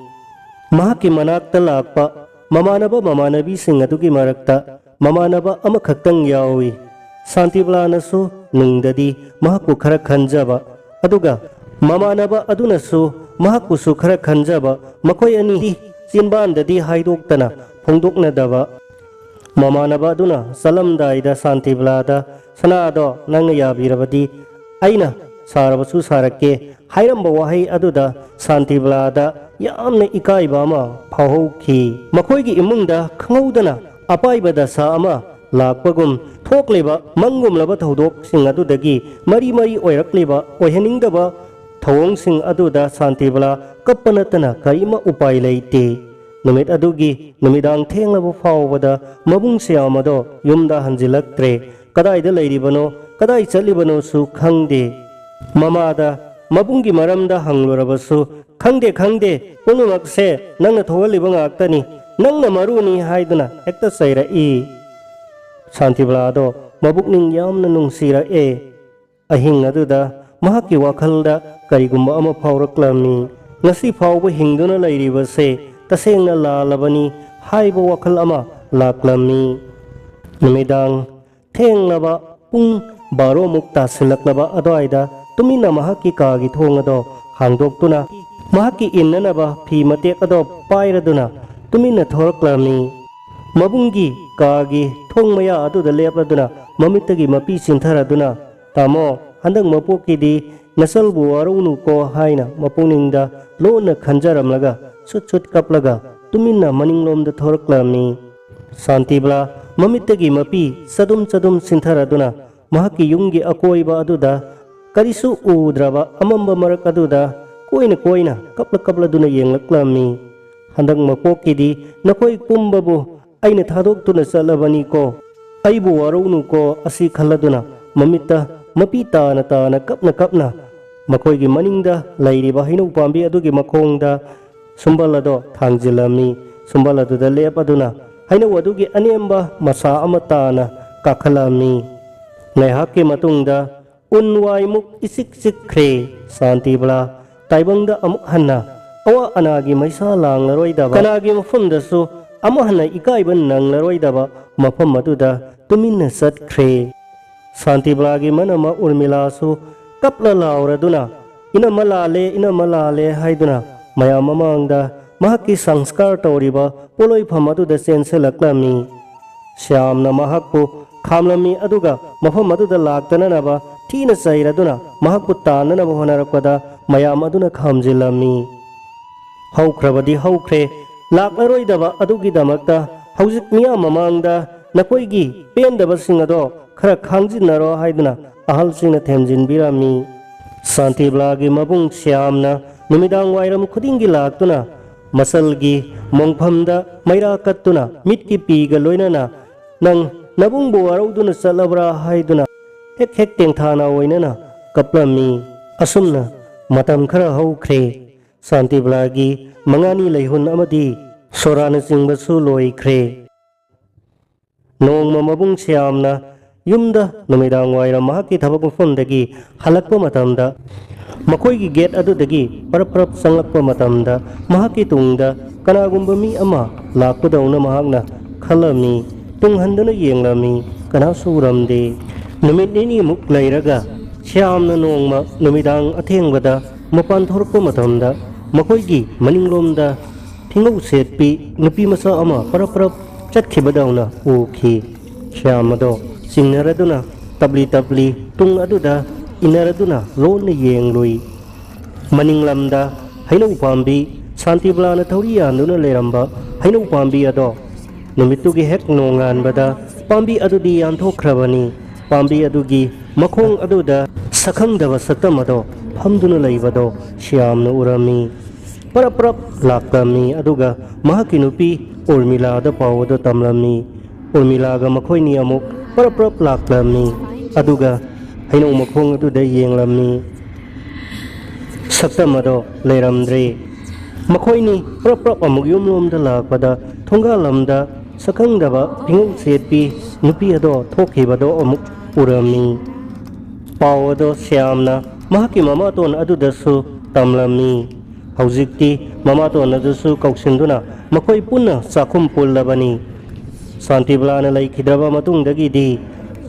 ꯃꯍꯥꯛꯀꯤ ꯃꯅꯥꯛꯇ ꯂꯥꯛꯄ ꯃꯃꯥꯟꯅꯕ ꯃꯃꯥꯟꯅꯕꯤꯁꯤꯡ ꯑꯗꯨꯒꯤ ꯃꯔꯛꯇ ꯃꯃꯥꯟꯅꯕ ꯑꯃꯈꯛꯇꯪ ꯌꯥꯎꯏ꯫ ꯁꯥꯟꯇꯤꯕꯂꯥꯅꯁꯨ ꯅꯨꯡꯗꯗꯤ ꯃꯍꯥꯛꯄꯨ ꯈꯔ ꯈꯟꯖꯕ, ꯑꯗꯨꯒ ꯃꯃꯥꯟꯅꯕ ꯑꯗꯨꯅꯁꯨ ꯃꯍꯥꯛꯄꯨꯁꯨ ꯈꯔ ꯈꯟꯖꯕ, ꯃꯈꯣꯏ ꯑꯅꯤꯗꯤ ꯆꯤꯟꯕꯥꯟꯗꯗꯤ ꯍꯥꯏꯗꯣꯛꯇꯅ ꯐꯣꯡꯗꯣꯛꯅꯗꯕ꯫ ꯃꯃꯥꯟꯅꯕ ꯑꯗꯨꯅ ꯆꯠꯂꯝꯗꯥꯏꯗ ꯁꯥꯟꯇꯤꯕꯂꯥꯗ, "ꯁꯅꯥꯗꯣ ꯅꯪꯅ ꯌꯥꯕꯤꯔꯕꯗꯤ ꯑꯩꯅ ꯁꯥꯔꯕꯁꯨ ꯁꯥꯔꯛꯀꯦ" ꯍꯥꯏꯔꯝꯕ ꯋꯥꯍꯩ ꯑꯗꯨꯗ ꯁꯥꯟꯇꯤꯕꯂꯥꯗ ꯌꯥꯝꯅ ꯏꯀꯥꯏꯕ ꯑꯃ ꯐꯥꯎꯍꯧꯈꯤ꯫ ꯃꯈꯣꯏꯒꯤ ꯏꯃꯨꯡꯗ ꯈꯪꯍꯧꯗꯅ ꯑꯄꯥꯏꯕ ꯗꯁꯥ ꯑꯃ ꯂꯥꯛꯄꯒꯨꯝ ꯊꯣꯛꯂꯤꯕ ꯃꯪꯒꯨꯝꯂꯕ ꯊꯧꯗꯣꯛꯁꯤꯡ ꯑꯗꯨꯗꯒꯤ ꯃꯔꯤ ꯃꯔꯤ ꯑꯣꯏꯔꯛꯂꯤꯕ ꯑꯣꯏꯍꯟꯅꯤꯡꯗꯕ ꯊꯧꯑꯣꯡꯁꯤꯡ ꯑꯗꯨꯗ ꯁꯥꯟꯇꯤꯕꯂꯥ ꯀꯞꯄ ꯅꯠꯇꯅ ꯀꯔꯤꯃ ꯎꯄꯥꯏ ꯂꯩꯇꯦ꯫ ꯅꯨꯃꯤꯠ ꯑꯗꯨꯒꯤ ꯅꯨꯃꯤꯗꯥꯡ ꯊꯦꯡꯂꯕ ꯐꯥꯎꯕꯗ ꯃꯕꯨꯡ ꯁ꯭ꯌꯥꯝ ꯑꯗꯣ ꯌꯨꯝꯗ ꯍꯟꯖꯤꯜꯂꯛꯇ꯭ꯔꯦ꯫ ꯀꯗꯥꯏꯗ ꯂꯩꯔꯤꯕꯅꯣ, ꯀꯗꯥꯏ ꯆꯠꯂꯤꯕꯅꯣꯁꯨ ꯈꯪꯗꯦ꯫ ꯃꯃꯥꯗ ꯃꯕꯨꯡꯒꯤ ꯃꯔꯝꯗ ꯍꯪꯂꯨꯔꯕꯁꯨ, "ꯈꯪꯗꯦ, ꯈꯪꯗꯦ, ꯄꯨꯝꯅꯃꯛꯁꯦ ꯅꯪꯅ ꯊꯣꯛꯍꯜꯂꯤꯕ ꯉꯥꯛꯇꯅꯤ, ꯅꯪꯅ ꯃꯔꯨꯅꯤ" ꯍꯥꯏꯗꯨꯅ ꯍꯦꯛꯇ ꯆꯩꯔꯛꯏ꯫ ꯁꯥꯟꯇꯤꯕꯂꯥꯗꯣ ꯃꯕꯨꯛꯅꯤꯡ ꯌꯥꯝꯅ ꯅꯨꯡꯁꯤꯔꯛꯑꯦ꯫ ꯑꯍꯤꯡ ꯑꯗꯨꯗ ꯃꯍꯥꯛꯀꯤ ꯋꯥꯈꯜꯗ ꯀꯔꯤꯒꯨꯝꯕ ꯑꯃ ꯐꯥꯎꯔꯛꯂꯝꯃꯤ꯫ ꯉꯁꯤ ꯐꯥꯎꯕ ꯍꯤꯡꯗꯨꯅ ꯂꯩꯔꯤꯕꯁꯦ ꯇꯁꯦꯡꯅ ꯂꯥꯜꯂꯕꯅꯤ ꯍꯥꯏꯕ ꯋꯥꯈꯜ ꯑꯃ ꯂꯥꯛꯂꯝꯃꯤ꯫ ꯅꯨꯃꯤꯗꯥꯡ ꯊꯦꯡꯂꯕ ꯄꯨꯡ ꯕꯥꯔꯣꯃꯨꯛ ꯇꯥꯁꯤꯜꯂꯛꯂꯕ ꯑꯗꯨꯋꯥꯏꯗ ꯇꯨꯃꯤꯟꯅ ꯃꯍꯥꯛꯀꯤ ꯀꯥꯒꯤ ꯊꯣꯡ ꯑꯗꯣ ꯍꯥꯡꯗꯣꯛꯇꯨꯅ ꯃꯍꯥꯛꯀꯤ ꯏꯟꯅꯅꯕ ꯐꯤ ꯃꯇꯦꯛ ꯑꯗꯣ ꯄꯥꯏꯔꯗꯨꯅ ꯇꯨꯃꯤꯟꯅ ꯊꯣꯔꯛꯂꯝꯃꯤ꯫ ꯃꯕꯨꯡꯒꯤ ꯀꯥꯒꯤ ꯊꯣꯡ ꯃꯌꯥ ꯑꯗꯨꯗ ꯂꯦꯞꯂꯗꯨꯅ ꯃꯃꯤꯠꯇꯒꯤ ꯃꯄꯤ ꯆꯤꯟꯊꯔꯗꯨꯅ, "ꯇꯥꯃꯣ, ꯍꯟꯗꯛ ꯃꯄꯣꯛꯀꯤꯗꯤ ꯅꯆꯜꯕꯨ ꯋꯥꯔꯧꯅꯨꯀꯣ ꯍꯥꯏꯅ ꯃꯄꯨꯛꯅꯤꯡꯗ ꯂꯣꯟꯅ ꯈꯟꯖꯔꯝꯂꯒ ꯁꯨꯠ ꯁꯨꯠ ꯀꯞꯂꯒ ꯇꯨꯃꯤꯟꯅ ꯃꯅꯤꯡꯂꯣꯝꯗ ꯊꯣꯔꯛꯂꯝꯃꯤ꯫ ꯁꯥꯟꯇꯤꯕꯂꯥ ꯃꯃꯤꯠꯇꯒꯤ ꯃꯄꯤ ꯆꯗꯨꯝ ꯆꯗꯨꯝ ꯁꯤꯟꯊꯔꯗꯨꯅ ꯃꯍꯥꯛꯀꯤ ꯌꯨꯝꯒꯤ ꯑꯀꯣꯏꯕ ꯑꯗꯨꯗ ꯀꯔꯤꯁꯨ ꯎꯗ꯭ꯔꯕ ꯑꯃꯝꯕ ꯃꯔꯛ ꯑꯗꯨꯗ ꯀꯣꯏꯅ ꯀꯣꯏꯅ ꯀꯞꯂ ꯀꯞꯂꯗꯨꯅ ꯌꯦꯡꯂꯛꯂꯝꯃꯤ꯫ ꯍꯟꯗꯛ ꯃꯄꯣꯛꯀꯤꯗꯤ ꯅꯈꯣꯏ ꯄꯨꯝꯕꯕꯨ ꯑꯩꯅ ꯊꯥꯗꯣꯛꯇꯨꯅ ꯆꯠꯂꯕꯅꯤꯀꯣ, ꯑꯩꯕꯨ ꯋꯥꯔꯧꯅꯨꯀꯣ ꯑꯁꯤ ꯈꯜꯂꯗꯨꯅ ꯃꯃꯤꯠꯇ ꯃꯄꯤ ꯇꯥꯅ ꯇꯥꯅ ꯀꯞꯅ ꯀꯞꯅ ꯃꯈꯣꯏꯒꯤ ꯃꯅꯤꯡꯗ ꯂꯩꯔꯤꯕ ꯍꯩꯅꯧ ꯄꯥꯝꯕꯤ ꯑꯗꯨꯒꯤ ꯃꯈꯣꯡꯗ ꯁꯨꯝꯕꯜ ꯑꯗꯣ ꯊꯥꯡꯖꯤꯜꯂꯝꯃꯤ꯫ ꯁꯨꯝꯕꯜ ꯑꯗꯨꯗ ꯂꯦꯞ ꯑꯗꯨꯅ ꯍꯩꯅꯧ ꯑꯗꯨꯒꯤ ꯑꯅꯦꯝꯕ ꯃꯁꯥ ꯑꯃ ꯇꯥꯅ ꯀꯥꯈꯠꯂꯝꯃꯤ꯫ ꯉꯥꯏꯍꯥꯛꯀꯤ ꯃꯇꯨꯡꯗ ꯎꯟ ꯋꯥꯏꯃꯨꯛ ꯏꯆꯤꯛ ꯆꯤꯛꯈ꯭ꯔꯦ꯫ ꯁꯥꯟꯇꯤꯕꯂꯥ ꯇꯥꯏꯕꯪꯗ ꯑꯃꯨꯛ ꯍꯟꯅ ꯑꯋꯥ ꯑꯅꯥꯒꯤ ꯃꯩꯁꯥ ꯂꯥꯡꯂꯔꯣꯏꯗꯕ, ꯀꯅꯥꯒꯤ ꯃꯐꯝꯗꯁꯨ ꯑꯃꯨꯛ ꯍꯟꯅ ꯏꯀꯥꯏꯕ ꯅꯪꯂꯔꯣꯏꯗꯕ ꯃꯐꯝ ꯑꯗꯨꯗ ꯇꯨꯃꯤꯟꯅ ꯆꯠꯈ꯭ꯔꯦ꯫ ꯁꯥꯟꯇꯤꯕꯂꯥꯒꯤ ꯃꯅꯝꯃ ꯎꯔꯃꯤꯂꯥꯁꯨ ꯀꯞꯂ ꯂꯥꯎꯔꯗꯨꯅ, "ꯏꯅꯝꯃ ꯂꯥꯜꯂꯦ, ꯏꯅꯝꯃ ꯂꯥꯜꯂꯦ" ꯍꯥꯏꯗꯨꯅ ꯃꯌꯥꯝ ꯃꯃꯥꯡꯗ ꯃꯍꯥꯛꯀꯤ ꯁꯪꯁꯀꯥꯔ ꯇꯧꯔꯤꯕ ꯄꯣꯠꯂꯣꯏꯐꯝ ꯑꯗꯨꯗ ꯆꯦꯟꯁꯤꯜꯂꯛꯂꯝꯃꯤ꯫ ꯁ꯭ꯌꯥꯝꯅ ꯃꯍꯥꯛꯄꯨ ꯈꯥꯝꯂꯝꯃꯤ, ꯑꯗꯨꯒ ꯃꯐꯝ ꯑꯗꯨꯗ ꯂꯥꯛꯇꯅꯅꯕ ꯊꯤꯅ ꯆꯩꯔꯗꯨꯅ ꯃꯍꯥꯛꯄꯨ ꯇꯥꯟꯅꯅꯕ ꯍꯣꯠꯅꯔꯛꯄꯗ ꯃꯌꯥꯝ ꯑꯗꯨꯅ ꯈꯥꯝꯖꯤꯜꯂꯝꯃꯤ꯫ "ꯍꯧꯈ꯭ꯔꯕꯗꯤ ꯍꯧꯈ꯭ꯔꯦ, ꯂꯥꯛꯂꯔꯣꯏꯗꯕ ꯑꯗꯨꯒꯤꯗꯃꯛꯇ ꯍꯧꯖꯤꯛ ꯃꯤꯌꯥꯝ ꯃꯃꯥꯡꯗ ꯅꯈꯣꯏꯒꯤ ꯄꯦꯟꯗꯕꯁꯤꯡ ꯑꯗꯣ ꯈꯔ ꯈꯥꯡꯖꯤꯟꯅꯔꯣ" ꯍꯥꯏꯗꯨꯅ ꯑꯍꯜꯁꯤꯡꯅ ꯊꯦꯝꯖꯤꯟꯕꯤꯔꯝꯃꯤ꯫ ꯁꯥꯟꯇꯤꯕꯂꯥꯒꯤ ꯃꯕꯨꯡ ꯁ꯭ꯌꯥꯝꯅ ꯅꯨꯃꯤꯗꯥꯡ ꯋꯥꯏꯔꯝ ꯈꯨꯗꯤꯡꯒꯤ ꯂꯥꯛꯇꯨꯅ ꯃꯆꯜꯒꯤ ꯃꯣꯡꯐꯝꯗ ꯃꯩꯔꯥ ꯀꯠꯇꯨꯅ ꯃꯤꯠꯀꯤ ꯄꯤꯒ ꯂꯣꯏꯅꯅ "ꯅꯪ ꯅꯕꯨꯡꯕꯨ ꯋꯥꯔꯧꯗꯨꯅ ꯆꯠꯂꯕ꯭ꯔꯥ?" ꯍꯥꯏꯗꯨꯅ ꯍꯦꯛ ꯍꯦꯛ ꯇꯦꯡꯊꯥꯅ ꯑꯣꯏꯅꯅ ꯀꯞꯂꯝꯃꯤ꯫ ꯑꯁꯨꯝꯅ ꯃꯇꯝ ꯈꯔ ꯍꯧꯈ꯭ꯔꯦ꯫ ꯁꯥꯟꯇꯤꯕꯂꯥꯒꯤ ꯃꯉꯥꯅꯤ ꯂꯩꯍꯨꯟ ꯑꯃꯗꯤ ꯁꯣꯔꯥꯅꯆꯤꯡꯕꯁꯨ ꯂꯣꯏꯈ꯭ꯔꯦ꯫ ꯅꯣꯡꯃ ꯃꯕꯨꯡ ꯁ꯭ꯌꯥꯝꯅ ꯌꯨꯝꯗ ꯅꯨꯃꯤꯗꯥꯡ ꯋꯥꯏꯔꯝ ꯃꯍꯥꯛꯀꯤ ꯊꯕꯛ ꯃꯐꯝꯗꯒꯤ ꯍꯜꯂꯛꯄ ꯃꯇꯝꯗ, ꯃꯈꯣꯏꯒꯤ ꯒꯦꯠ ꯑꯗꯨꯗꯒꯤ ꯄꯔꯞ ꯄꯔꯞ ꯆꯪꯂꯛꯄ ꯃꯇꯝꯗ, ꯃꯍꯥꯛꯀꯤ ꯇꯨꯡꯗ ꯀꯅꯥꯒꯨꯝꯕ ꯃꯤ ꯑꯃ ꯂꯥꯛꯄꯗꯧꯅ ꯃꯍꯥꯛꯅ ꯈꯜꯂꯝꯃꯤ꯫ ꯇꯨꯡ ꯍꯟꯗꯨꯅ ꯌꯦꯡꯂꯝꯃꯤ, ꯀꯅꯥꯁꯨ ꯎꯔꯝꯗꯦ꯫ ꯅꯨꯃꯤꯠ ꯅꯤꯅꯤꯃꯨꯛ ꯂꯩꯔꯒ ꯁ꯭ꯌꯥꯝꯅ ꯅꯣꯡꯃ ꯅꯨꯃꯤꯗꯥꯡ ꯑꯊꯦꯡꯕꯗ ꯃꯄꯥꯟ ꯊꯣꯔꯛꯄ ꯃꯇꯝꯗ, ꯃꯈꯣꯏꯒꯤ ꯃꯅꯤꯡꯂꯣꯝꯗ ꯐꯤꯉꯧ ꯁꯦꯠꯄꯤ ꯅꯨꯄꯤ ꯃꯆꯥ ꯑꯃ ꯄꯔꯞ ꯄꯔꯞ ꯆꯠꯈꯤꯕꯗꯧꯅ ꯎꯈꯤ꯫ ꯁ꯭ꯌꯥꯝ ꯑꯗꯣ ꯆꯤꯡꯅꯔꯗꯨꯅ ꯇꯞꯂꯤ ꯇꯞꯂꯤ ꯇꯨꯡ ꯑꯗꯨꯗ ꯏꯟꯅꯔꯗꯨꯅ ꯂꯣꯟꯅ ꯌꯦꯡꯂꯨꯏ꯫ ꯃꯅꯤꯡꯂꯝꯗ ꯍꯩꯅꯧ ꯄꯥꯝꯕꯤ, ꯁꯥꯟꯇꯤꯕꯂꯥꯅ ꯊꯧꯔꯤ ꯌꯥꯟꯗꯨꯅ ꯂꯩꯔꯝꯕ ꯍꯩꯅꯧ ꯄꯥꯝꯕꯤ ꯑꯗꯣ ꯅꯨꯃꯤꯠꯇꯨꯒꯤ ꯍꯦꯛ ꯅꯣꯡꯉꯥꯟꯕꯗ ꯄꯥꯝꯕꯤ ꯑꯗꯨꯗꯤ ꯌꯥꯟꯊꯣꯛꯈ꯭ꯔꯕꯅꯤ꯫ ꯄꯥꯝꯕꯤ ꯑꯗꯨꯒꯤ ꯃꯈꯣꯡ ꯑꯗꯨꯗ ꯁꯛꯈꯪꯗꯕ ꯁꯛꯇꯝ ꯑꯗꯣ ꯐꯝꯗꯨꯅ ꯂꯩꯕꯗꯣ ꯁ꯭ꯌꯥꯝꯅ ꯎꯔꯝꯃꯤ꯫ ꯄꯔꯞ ꯄꯔꯞ ꯂꯥꯛꯂꯝꯃꯤ, ꯑꯗꯨꯒ ꯃꯍꯥꯛꯀꯤ ꯅꯨꯄꯤ ꯎꯔꯃꯤꯂꯥꯗ ꯄꯥꯎ ꯑꯗꯨ ꯇꯝꯂꯝꯃꯤ꯫ ꯎꯔꯃꯤꯂꯥꯒ ꯃꯈꯣꯏꯅꯤ ꯑꯃꯨꯛ ꯄꯔꯞ ꯄꯔꯞ ꯂꯥꯛꯂꯝꯃꯤ, ꯑꯗꯨꯒ ꯍꯩꯅꯧ ꯃꯈꯣꯡ ꯑꯗꯨꯗ ꯌꯦꯡꯂꯝꯃꯤ꯫ ꯁꯛꯇꯝ ꯑꯗꯣ ꯂꯩꯔꯝꯗ꯭ꯔꯦ꯫ ꯃꯈꯣꯏꯅꯤ ꯄ꯭ꯔꯞ ꯄ꯭ꯔꯞ ꯑꯃꯨꯛ ꯌꯨꯝꯂꯣꯝꯗ ꯂꯥꯛꯄꯗ ꯊꯣꯡꯒꯥꯜ ꯑꯃꯗ ꯁꯛꯈꯪꯗꯕ ꯐꯤꯉꯧ ꯁꯦꯠꯄꯤ ꯅꯨꯄꯤ ꯑꯗꯣ ꯊꯣꯛꯈꯤꯕꯗꯣ ꯑꯃꯨꯛ ꯎꯔꯝꯃꯤ꯫ ꯄꯥꯎ ꯑꯗꯣ ꯁ꯭ꯌꯥꯝꯅ ꯃꯍꯥꯛꯀꯤ ꯃꯃꯥꯇꯣꯟ ꯑꯗꯨꯗꯁꯨ ꯇꯝꯂꯝꯃꯤ꯫ ꯍꯧꯖꯤꯛꯇꯤ ꯃꯃꯥꯇꯣꯟ ꯑꯗꯨꯁꯨ ꯀꯧꯁꯤꯟꯗꯨꯅ ꯃꯈꯣꯏ ꯄꯨꯟꯅ ꯆꯥꯛꯈꯨꯝ ꯄꯨꯜꯂꯕꯅꯤ꯫ ꯁꯥꯟꯇꯤꯕꯂꯥꯅ ꯂꯩꯈꯤꯗ꯭ꯔꯕ ꯃꯇꯨꯡꯗꯒꯤꯗꯤ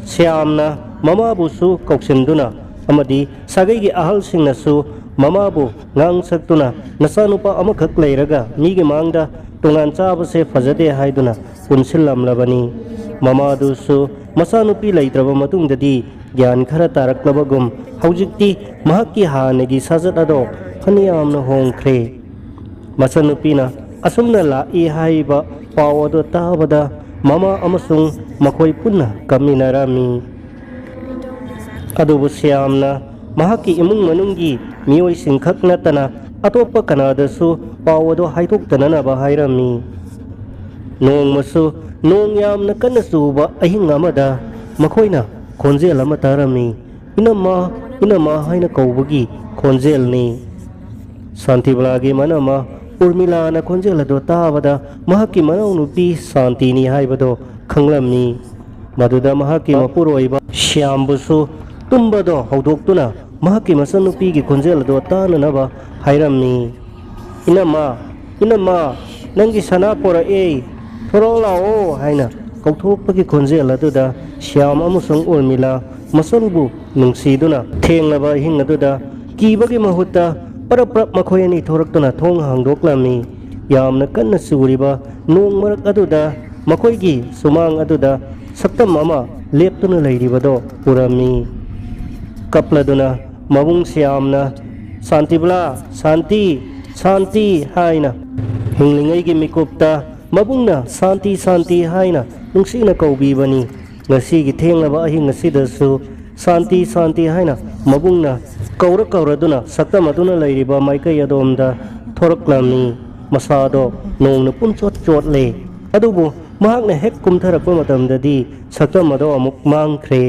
ꯁ꯭ꯌꯥꯝꯅ ꯃꯃꯥꯕꯨꯁꯨ ꯀꯧꯁꯤꯟꯗꯨꯅ ꯑꯃꯗꯤ ꯁꯥꯒꯩꯒꯤ ꯑꯍꯜꯁꯤꯡꯅꯁꯨ ꯃꯃꯥꯕꯨ ꯉꯥꯡ ꯁꯛꯇꯨꯅ ꯅꯆꯥꯅꯨꯄꯥ ꯑꯃꯈꯛ ꯂꯩꯔꯒ ꯃꯤꯒꯤ ꯃꯥꯡꯗ ꯇꯣꯉꯥꯟ ꯆꯥꯕꯁꯦ ꯐꯖꯗꯦ ꯍꯥꯏꯗꯨꯅ ꯄꯨꯟꯁꯤꯜꯂꯝꯂꯕꯅꯤ꯫ ꯃꯃꯥꯗꯨꯁꯨ ꯃꯆꯥꯅꯨꯄꯤ ꯂꯩꯇ꯭ꯔꯕ ꯃꯇꯨꯡꯗꯗꯤ ꯒ꯭ꯌꯥꯟ ꯈꯔ ꯇꯥꯔꯛꯂꯕꯒꯨꯝ ꯍꯧꯖꯤꯛꯇꯤ ꯃꯍꯥꯛꯀꯤ ꯍꯥꯟꯅꯒꯤ ꯁꯥꯖꯠ ꯑꯗꯣ ꯐꯅꯌꯥꯝꯅ ꯍꯣꯡꯈ꯭ꯔꯦ꯫ ꯃꯆꯟꯅꯨꯄꯤꯅ ꯑꯁꯨꯝꯅ ꯂꯥꯛꯏ ꯍꯥꯏꯕ ꯄꯥꯎ ꯑꯗꯨ ꯇꯥꯕꯗ ꯃꯃꯥ ꯑꯃꯁꯨꯡ ꯃꯈꯣꯏ ꯄꯨꯟꯅ ꯀꯞꯃꯤꯟꯅꯔꯝꯃꯤ꯫ ꯑꯗꯨꯕꯨ ꯁ꯭ꯌꯥꯝꯅ ꯃꯍꯥꯛꯀꯤ ꯏꯃꯨꯡ ꯃꯅꯨꯡꯒꯤ ꯃꯤꯑꯣꯏꯁꯤꯡꯈꯛ ꯅꯠꯇꯅ ꯑꯇꯣꯞꯄ ꯀꯅꯥꯗꯁꯨ ꯄꯥꯎ ꯑꯗꯨ ꯍꯥꯏꯗꯣꯛꯇꯅꯅꯕ ꯍꯥꯏꯔꯝꯃꯤ꯫ ꯅꯣꯡꯃꯁꯨ ꯅꯣꯡ ꯌꯥꯝꯅ ꯀꯟꯅ ꯆꯨꯕ ꯑꯍꯤꯡ ꯑꯃꯗ ꯃꯈꯣꯏꯅ ꯈꯣꯟꯖꯦꯜ ꯑꯃ ꯇꯥꯔꯝꯃꯤ꯫ "ꯏꯅꯝꯃ, ꯏꯅꯝꯃ" ꯍꯥꯏꯅ ꯀꯧꯕꯒꯤ ꯈꯣꯟꯖꯦꯜꯅꯤ꯫ ꯁꯥꯟꯇꯤꯕꯂꯥꯒꯤ ꯃꯅꯝꯃ ꯎꯔꯃꯤꯂꯥꯅ ꯈꯣꯟꯖꯦꯜ ꯑꯗꯨ ꯇꯥꯕꯗ ꯃꯍꯥꯛꯀꯤ ꯃꯅꯥꯎꯅꯨꯄꯤ ꯁꯥꯟꯇꯤꯅꯤ ꯍꯥꯏꯕꯗꯣ ꯈꯪꯂꯝꯃꯤ꯫ ꯃꯗꯨꯗ ꯃꯍꯥꯛꯀꯤ ꯃꯄꯨꯔꯣꯏꯕ ꯁ꯭ꯌꯥꯝꯕꯨꯁꯨ ꯇꯨꯝꯕꯗꯣ ꯍꯧꯗꯣꯛꯇꯨꯅ ꯃꯍꯥꯛꯀꯤ ꯃꯆꯟꯅꯨꯄꯤꯒꯤ ꯈꯣꯟꯖꯦꯜ ꯑꯗꯨ ꯇꯥꯅꯅꯕ ꯍꯥꯏꯔꯝꯃꯤ꯫ "ꯏꯅꯝꯃ, ꯏꯅꯝꯃ, ꯅꯪꯒꯤ ꯁꯅꯥ ꯄꯣꯔꯛꯑꯦ, ꯊꯣꯔꯛꯑꯣ ꯂꯥꯛꯑꯣ" ꯍꯥꯏꯅ ꯀꯧꯊꯣꯛꯄꯒꯤ ꯈꯣꯟꯖꯦꯜ ꯑꯗꯨꯗ ꯁ꯭ꯌꯥꯝ ꯑꯃꯁꯨꯡ ꯎꯔꯃꯤꯂꯥ ꯃꯆꯜꯕꯨ ꯅꯨꯡꯁꯤꯗꯨꯅ ꯊꯦꯡꯂꯕ ꯑꯍꯤꯡ ꯑꯗꯨꯗ ꯀꯤꯕꯒꯤ ꯃꯍꯨꯠꯇ ꯄꯔꯞ ꯄꯔꯞ ꯃꯈꯣꯏ ꯑꯅꯤ ꯊꯣꯔꯛꯇꯨꯅ ꯊꯣꯡ ꯍꯥꯡꯗꯣꯛꯂꯝꯃꯤ꯫ ꯌꯥꯝꯅ ꯀꯟꯅ ꯆꯨꯔꯤꯕ ꯅꯣꯡ ꯃꯔꯛ ꯑꯗꯨꯗ ꯃꯈꯣꯏꯒꯤ ꯁꯨꯃꯥꯡ ꯑꯗꯨꯗ ꯁꯛꯇꯝ ꯑꯃ ꯂꯦꯞꯇꯨꯅ ꯂꯩꯔꯤꯕꯗꯣ ꯎꯔꯝꯃꯤ꯫ ꯀꯞꯂꯗꯨꯅ ꯃꯕꯨꯡ ꯁ꯭ꯌꯥꯝꯅ "ꯁꯥꯟꯇꯤꯕꯂꯥ, ꯁꯥꯟꯇꯤ, ꯁꯥꯟꯇꯤ" ꯍꯥꯏꯅ ꯍꯤꯡꯂꯤꯉꯩꯒꯤ ꯃꯤꯀꯨꯞꯇ ꯃꯕꯨꯡꯅ "ꯁꯥꯟꯇꯤ, ꯁꯥꯟꯇꯤ" ꯍꯥꯏꯅ ꯅꯨꯡꯁꯤꯅ ꯀꯧꯕꯤꯕꯅꯤ꯫ ꯉꯁꯤꯒꯤ ꯊꯦꯡꯂꯕ ꯑꯍꯤꯡ ꯑꯁꯤꯗꯁꯨ "ꯁꯥꯟꯇꯤ, ꯁꯥꯟꯇꯤ" ꯍꯥꯏꯅ ꯃꯕꯨꯡꯅ ꯀꯧꯔ ꯀꯧꯔꯗꯨꯅ ꯁꯛꯇꯝ ꯑꯗꯨꯅ ꯂꯩꯔꯤꯕ ꯃꯥꯏꯀꯩ ꯑꯗꯣꯝꯗ ꯊꯣꯔꯛꯂꯝꯃꯤ꯫ ꯃꯁꯥꯗꯣ ꯅꯣꯡꯅ ꯄꯨꯝꯆꯣꯠ ꯆꯣꯠꯂꯦ꯫ ꯑꯗꯨꯕꯨ ꯃꯍꯥꯛꯅ ꯍꯦꯛ ꯀꯨꯝꯊꯔꯛꯄ ꯃꯇꯝꯗꯗꯤ ꯁꯛꯇꯝ ꯑꯗꯣ ꯑꯃꯨꯛ ꯃꯥꯡꯈ꯭ꯔꯦ꯫